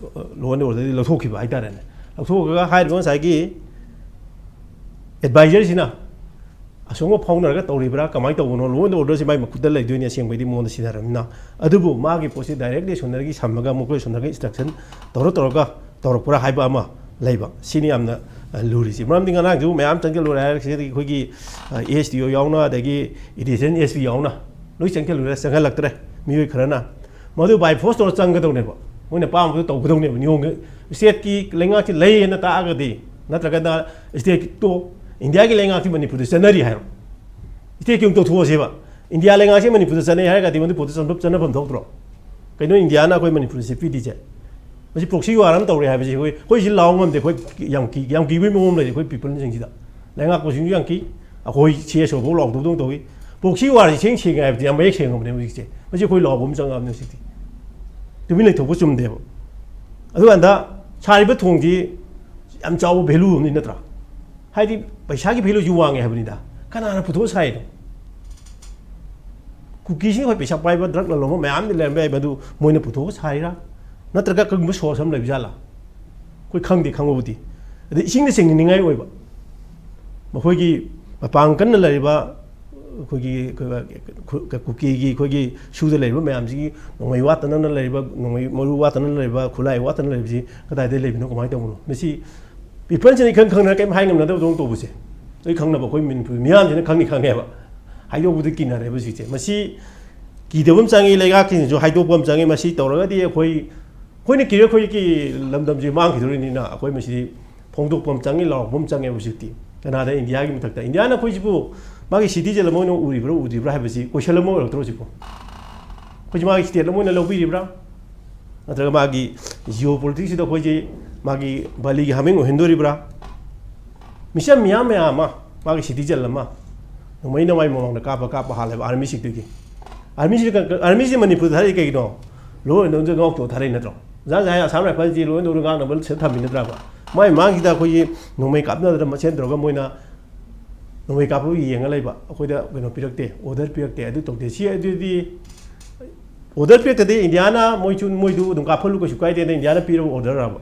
ꯂꯣ ꯑꯦꯟ ꯑꯣꯔꯗꯔꯗꯤ ꯂꯧꯊꯣꯛꯈꯤꯕ ꯍꯥꯏꯇꯥꯔꯦꯅꯦ꯫ ꯂꯧꯊꯣꯛꯈ꯭ꯔꯒ ꯍꯥꯏꯔꯤꯕ ꯉꯁꯥꯏꯒꯤ ꯑꯦꯗꯚꯥꯏꯖꯔꯁꯤꯅ ꯑꯁꯣꯝꯒ ꯐꯥꯎꯅꯔꯒ ꯇꯧꯔꯤꯕ꯭ꯔꯥ, ꯀꯃꯥꯏꯅ ꯇꯧꯕꯅꯣ? Law and order ꯁꯤ ꯃꯥꯏ ꯃꯈꯨꯠꯇ ꯂꯩꯗꯣꯏꯅꯤ, ꯑꯁꯦꯡꯕꯩꯗꯤ ꯃꯉꯣꯟꯗ ꯁꯤꯟꯅꯔꯕꯅꯤꯅ꯫ ꯑꯗꯨꯕꯨ ꯃꯥꯒꯤ ꯄꯣꯠꯁꯤ directly ꯑꯁꯣꯝꯗꯒꯤ ꯁꯝꯃꯒ ꯃꯈꯣꯏ ꯑꯁꯣꯝꯗꯒꯤ instruction ꯇꯧꯔ ꯇꯧꯔꯒ ꯇꯧꯔꯛꯄ꯭ꯔꯥ ꯍꯥꯏꯕ ꯑꯃ ꯂꯩꯕ꯫ ꯁꯤꯅꯤ ꯌꯥꯝꯅ, ꯑ, ꯂꯨꯔꯤꯁꯤ꯫ ꯃꯔꯝꯗꯤ ꯉꯔꯥꯡꯁꯨ ꯃꯌꯥꯝ ꯆꯪꯁꯤꯜꯂꯨꯔꯦ ꯍꯥꯏꯔꯒ ꯁꯤꯗꯒꯤ ꯑꯩꯈꯣꯏꯒꯤ, ꯑ, S D O ꯌꯥꯎꯅ, ꯑꯗꯒꯤ additional S P ꯌꯥꯎꯅ ꯂꯣꯏ ꯆꯪꯁꯤꯜꯂꯨꯔꯦ, ꯆꯪꯍꯜꯂꯛꯇ꯭ꯔꯦ ꯃꯤꯑꯣꯏ ꯈꯔꯅ꯫ ꯃꯗꯨ by force ꯇꯧꯔ ꯆꯪꯒꯗꯧꯅꯦꯕ, ꯃꯣꯏꯅ ꯑꯄꯥꯝꯕꯗꯨ ꯇꯧꯒꯗꯧꯅꯦꯕ꯫ ꯅꯤꯌꯣꯝꯒꯤ stateꯀꯤ ꯂꯩꯉꯥꯛꯁꯤ ꯂꯩꯌꯦꯅ ꯇꯥꯛꯑꯒꯗꯤ, ꯅꯠꯇ꯭ꯔꯒꯅ stateꯇꯣ, ꯏꯟꯗꯤꯌꯥꯒꯤ ꯂꯩꯉꯥꯛꯁꯤ ꯃꯅꯤꯄꯨꯔꯗ ꯆꯠꯅꯔꯤ ꯍꯥꯏꯔꯣ, stateꯀꯤ ꯑꯃꯨꯛ ꯇꯧꯊꯣꯛꯑꯁꯦꯕ꯫ ꯏꯟꯗꯤꯌꯥ ꯂꯩꯉꯥꯛꯁꯤ ꯃꯅꯤꯄꯨꯔꯗ ꯆꯠꯅꯩ ꯍꯥꯏꯔꯒꯗꯤ ꯃꯗꯨ ꯄꯣꯠꯇꯨ ꯆꯠꯅꯐꯝ, ꯆꯠꯅꯐꯝ ꯊꯣꯛꯇ꯭ꯔꯣ? ꯀꯩꯅꯣ ꯏꯟꯗꯤꯌꯥꯅ ꯑꯩꯈꯣꯏ ꯃꯅꯤꯄꯨꯔꯗ ꯁꯤ ꯄꯤꯗ꯭ꯔꯤꯁꯦ? ꯃꯁꯤ proxy war ꯑꯃ ꯇꯧꯔꯦ ꯍꯥꯏꯕꯁꯤ ꯑꯩꯈꯣꯏ, ꯑꯩꯈꯣꯏ ꯁꯤ ꯂꯥꯎ ꯉꯝꯗꯦ꯫ ꯑꯩꯈꯣꯏ ꯌꯥꯝ ꯀꯤ-, ꯌꯥꯝ ꯀꯤꯕꯒꯤ ꯃꯑꯣꯡ ꯑꯃ ꯂꯩꯔꯦ ꯑꯩꯈꯣꯏ peopleꯁꯤꯡꯁꯤꯗ꯫ ꯂꯩꯉꯥꯛꯄꯁꯤꯡꯁꯨ ꯌꯥꯝ ꯀꯤ, ꯑꯩꯈꯣꯏ C S O ꯐꯥꯎ ꯂꯥꯎꯗꯧꯗꯧ ꯇꯧꯏ꯫ Proxy warꯁꯤ ꯁꯦꯡ ꯁꯦꯡꯉꯦ ꯍꯥꯏꯕꯗꯤ ꯌꯥꯝ ꯃꯌꯦꯛ ꯁꯦꯡꯉꯕꯅꯦ ꯍꯧꯖꯤꯛꯁꯦ꯫ ꯃꯁꯤ ꯑꯩꯈꯣꯏ ꯂꯥꯎꯕ ꯑꯃ ꯆꯪꯉꯕꯅꯦ ꯍꯧꯖꯤꯛꯇꯤ꯫ ꯇꯨꯃꯤꯟ ꯂꯩꯊꯣꯛꯄ ꯆꯨꯝꯗꯦꯕ꯫ ꯑꯗꯨꯀꯥꯟꯗ ꯁꯥꯔꯤꯕ ꯊꯣꯡꯁꯤ ꯌꯥꯝ ꯆꯥꯎꯕ value ꯑꯃꯅꯤ ꯅꯠꯇ꯭ꯔꯥ? ꯍꯥꯏꯗꯤ ꯄꯩꯁꯥꯒꯤ valueꯁꯤ ꯋꯥꯡꯉꯦ ꯍꯥꯏꯕꯅꯤꯗ꯫ ꯀꯅꯥꯅ ꯄꯨꯊꯣꯛꯑ ꯁꯥꯏꯅꯣ? ꯀꯨꯀꯤꯁꯤꯡ ꯑꯩꯈꯣꯏ ꯄꯩꯁꯥ ꯄꯥꯏꯕ, drug ꯂꯂꯣꯟꯕ ꯃꯌꯥꯝꯗꯤ ꯂꯩꯔꯝꯕ ꯌꯥꯏ, ꯃꯗꯨ ꯃꯣꯏꯅ ꯄꯨꯊꯣꯛꯑ ꯁꯥꯔꯤꯔꯥ? ꯅꯠꯇ꯭ꯔꯒ ꯀꯔꯤꯒꯨꯝꯕ source ꯑꯃ ꯂꯩꯕ ꯖꯥꯠꯂꯥ? ꯑꯩꯈꯣꯏ ꯈꯪꯗꯦ, ꯈꯪꯕꯕꯨꯗꯤ꯫ ꯑꯗꯩ ꯏꯁꯤꯡꯗ ꯆꯤꯡꯅꯅꯤꯡꯉꯥꯏ ꯑꯣꯏꯕ, ꯃꯈꯣꯏꯒꯤ ꯃꯄꯥꯡ ꯀꯟꯅ ꯂꯩꯔꯤꯕ ꯑꯩꯈꯣꯏꯒꯤ, ꯑꯩꯈꯣꯏ ꯀꯨꯀꯤꯒꯤ ꯑꯩꯈꯣꯏꯒꯤ ꯁꯨꯗ ꯂꯩꯔꯤꯕ ꯃꯌꯥꯝꯁꯤꯒꯤ ꯅꯣꯡꯃꯩ ꯋꯥꯠꯇꯅ ꯂꯩꯔꯤꯕ, ꯅꯣꯡꯃꯩ ꯃꯔꯨ ꯋꯥꯠꯇꯅ ꯂꯩꯔꯤꯕ, ꯈꯨꯠꯂꯥꯏ ꯋꯥꯠꯇꯅ ꯂꯩꯔꯤꯕꯁꯤ ꯀꯗꯥꯏꯗ ꯂꯩꯕꯅꯣ, ꯀꯃꯥꯏꯅ ꯇꯧꯕꯅꯣ? ꯃꯁꯤ peopleꯁꯤꯅ ꯏꯈꯪ ꯈꯪꯅ ꯀꯔꯤꯝ ꯍꯥꯏ ꯉꯝꯅꯗꯕꯗꯧꯅ ꯇꯧꯕꯁꯦ꯫ ꯑꯩ ꯈꯪꯅꯕ ꯑꯩꯈꯣꯏ ꯃꯅꯤꯄꯨꯔ ꯃꯤꯌꯥꯝꯁꯤꯅ ꯈꯪꯅꯤ ꯈꯪꯉꯦꯕ, ꯍꯥꯏꯗꯣꯛꯄꯗ ꯀꯤꯅꯔꯦꯕ ꯍꯧꯖꯤꯛꯁꯦ꯫ ꯃꯁꯤ ꯀꯤꯗꯕ ꯑꯃ ꯆꯪꯉꯤ, ꯂꯩꯉꯥꯛꯀꯤꯁꯤꯅꯁꯨ ꯍꯥꯏꯗꯣꯛꯄ ꯑꯃ ꯆꯪꯉꯤ꯫ ꯃꯁꯤ ꯇꯧꯔꯒꯗꯤ ꯑꯩꯈꯣꯏ, ꯑꯩꯈꯣꯏꯅ ꯀꯤꯔ ꯑꯩꯈꯣꯏꯒꯤ ꯂꯝꯗꯝꯁꯤ ꯃꯥꯡꯈꯤꯗꯣꯔꯤꯅꯤꯅ ꯑꯩꯈꯣꯏ ꯃꯁꯤꯗꯤ ꯐꯣꯡꯗꯣꯛꯄ ꯑꯃ ꯆꯪꯉꯤ, ꯂꯥꯎꯔꯛꯄ ꯑꯃ ꯆꯪꯉꯦꯕ ꯍꯧꯖꯤꯛꯇꯤ꯫ ꯀꯅꯥꯗ? ꯏꯟꯗꯤꯌꯥꯒꯤ ꯃꯊꯛꯇ꯫ ꯏꯟꯗꯤꯌꯥꯅ ꯑꯩꯈꯣꯏꯁꯤꯕꯨ ꯃꯥꯒꯤ citizen ꯑꯃ ꯑꯣꯏꯅ ꯎꯔꯤꯕ꯭ꯔꯥ ꯎꯗ꯭ꯔꯤꯕ꯭ꯔꯥ ꯍꯥꯏꯕꯁꯤ ꯀꯣꯏꯁꯟ ꯑꯃ ꯑꯣꯏꯔꯛꯇ꯭ꯔꯣ ꯍꯧꯖꯤꯛꯄꯨ? ꯑꯩꯈꯣꯏꯁꯤ ꯃꯥꯒꯤ state ꯑꯃ ꯑꯣꯏꯅ ꯂꯧꯕꯤꯔꯤꯕ꯭ꯔꯥ? ꯅꯠꯇ꯭ꯔꯒ ꯃꯥꯒꯤ geopoliticsꯁꯤꯗ ꯑꯩꯈꯣꯏꯁꯤ ꯃꯥꯒꯤ ꯕꯥꯂꯤꯒꯤ ꯍꯥꯃꯦꯡ ꯑꯣꯏꯍꯟꯗꯣꯔꯤꯕ꯭ꯔꯥ? ꯃꯤꯆꯝ ꯃꯤꯌꯥꯝ ꯃꯌꯥꯝ ꯑꯃ, ꯃꯥꯒꯤ citizen ꯑꯃ ꯅꯣꯡꯃꯩ ꯅꯣꯡꯃꯩ ꯃꯃꯥꯡꯗ ꯀꯥꯞꯄ ꯀꯥꯞꯄ ꯍꯥꯜꯂꯦꯕ armyꯁꯤꯡꯗꯨꯒꯤ꯫ Armyꯁꯤꯗ ꯀ-, armyꯁꯤ ꯃꯅꯤꯄꯨꯔꯗ ꯊꯥꯔꯛꯏ ꯀꯩꯒꯤꯅꯣ? Law and order ꯉꯥꯛꯇ ꯊꯥꯔꯛꯏ ꯅꯠꯇ꯭ꯔꯣ? ꯑꯣꯖꯥ ꯉꯁꯥꯏ Assam Riflesꯁꯤ law and order ꯉꯥꯛꯅꯕ ꯁꯤꯗ ꯊꯝꯃꯤ ꯅꯠꯇ꯭ꯔꯕ? ꯃꯥꯏ ꯃꯃꯥꯡꯁꯤꯗ ꯑꯩꯈꯣꯏꯒꯤ ꯅꯣꯡꯃꯩ ꯀꯥꯞꯅꯗꯅ ꯃꯁꯦꯟ ꯇꯧꯔꯒ ꯃꯣꯏꯅ ꯅꯣꯡꯃꯩ ꯀꯥꯞꯄ ꯌꯦꯡꯉ ꯂꯩꯕ, ꯑꯩꯈꯣꯏꯗ ꯀꯩꯅꯣ ꯄꯤꯔꯛꯇꯦ, order ꯄꯤꯔꯛꯇꯦ, ꯑꯗꯨ ꯇꯧꯗꯦ꯫ ꯁꯤ ꯑꯗꯨꯗꯤ order ꯄꯤꯔꯛꯇꯗꯤ ꯏꯟꯗꯤꯌꯥꯅ ꯃꯣꯏꯁꯨ, ꯃꯣꯏꯗꯨ ꯑꯗꯨꯝ ꯀꯥꯞꯍꯜꯂꯨ ꯀꯩꯁꯨ ꯀꯥꯏꯗꯦꯅ ꯏꯟꯗꯤꯌꯥꯅ ꯄꯤꯔꯕ order ꯔꯕ?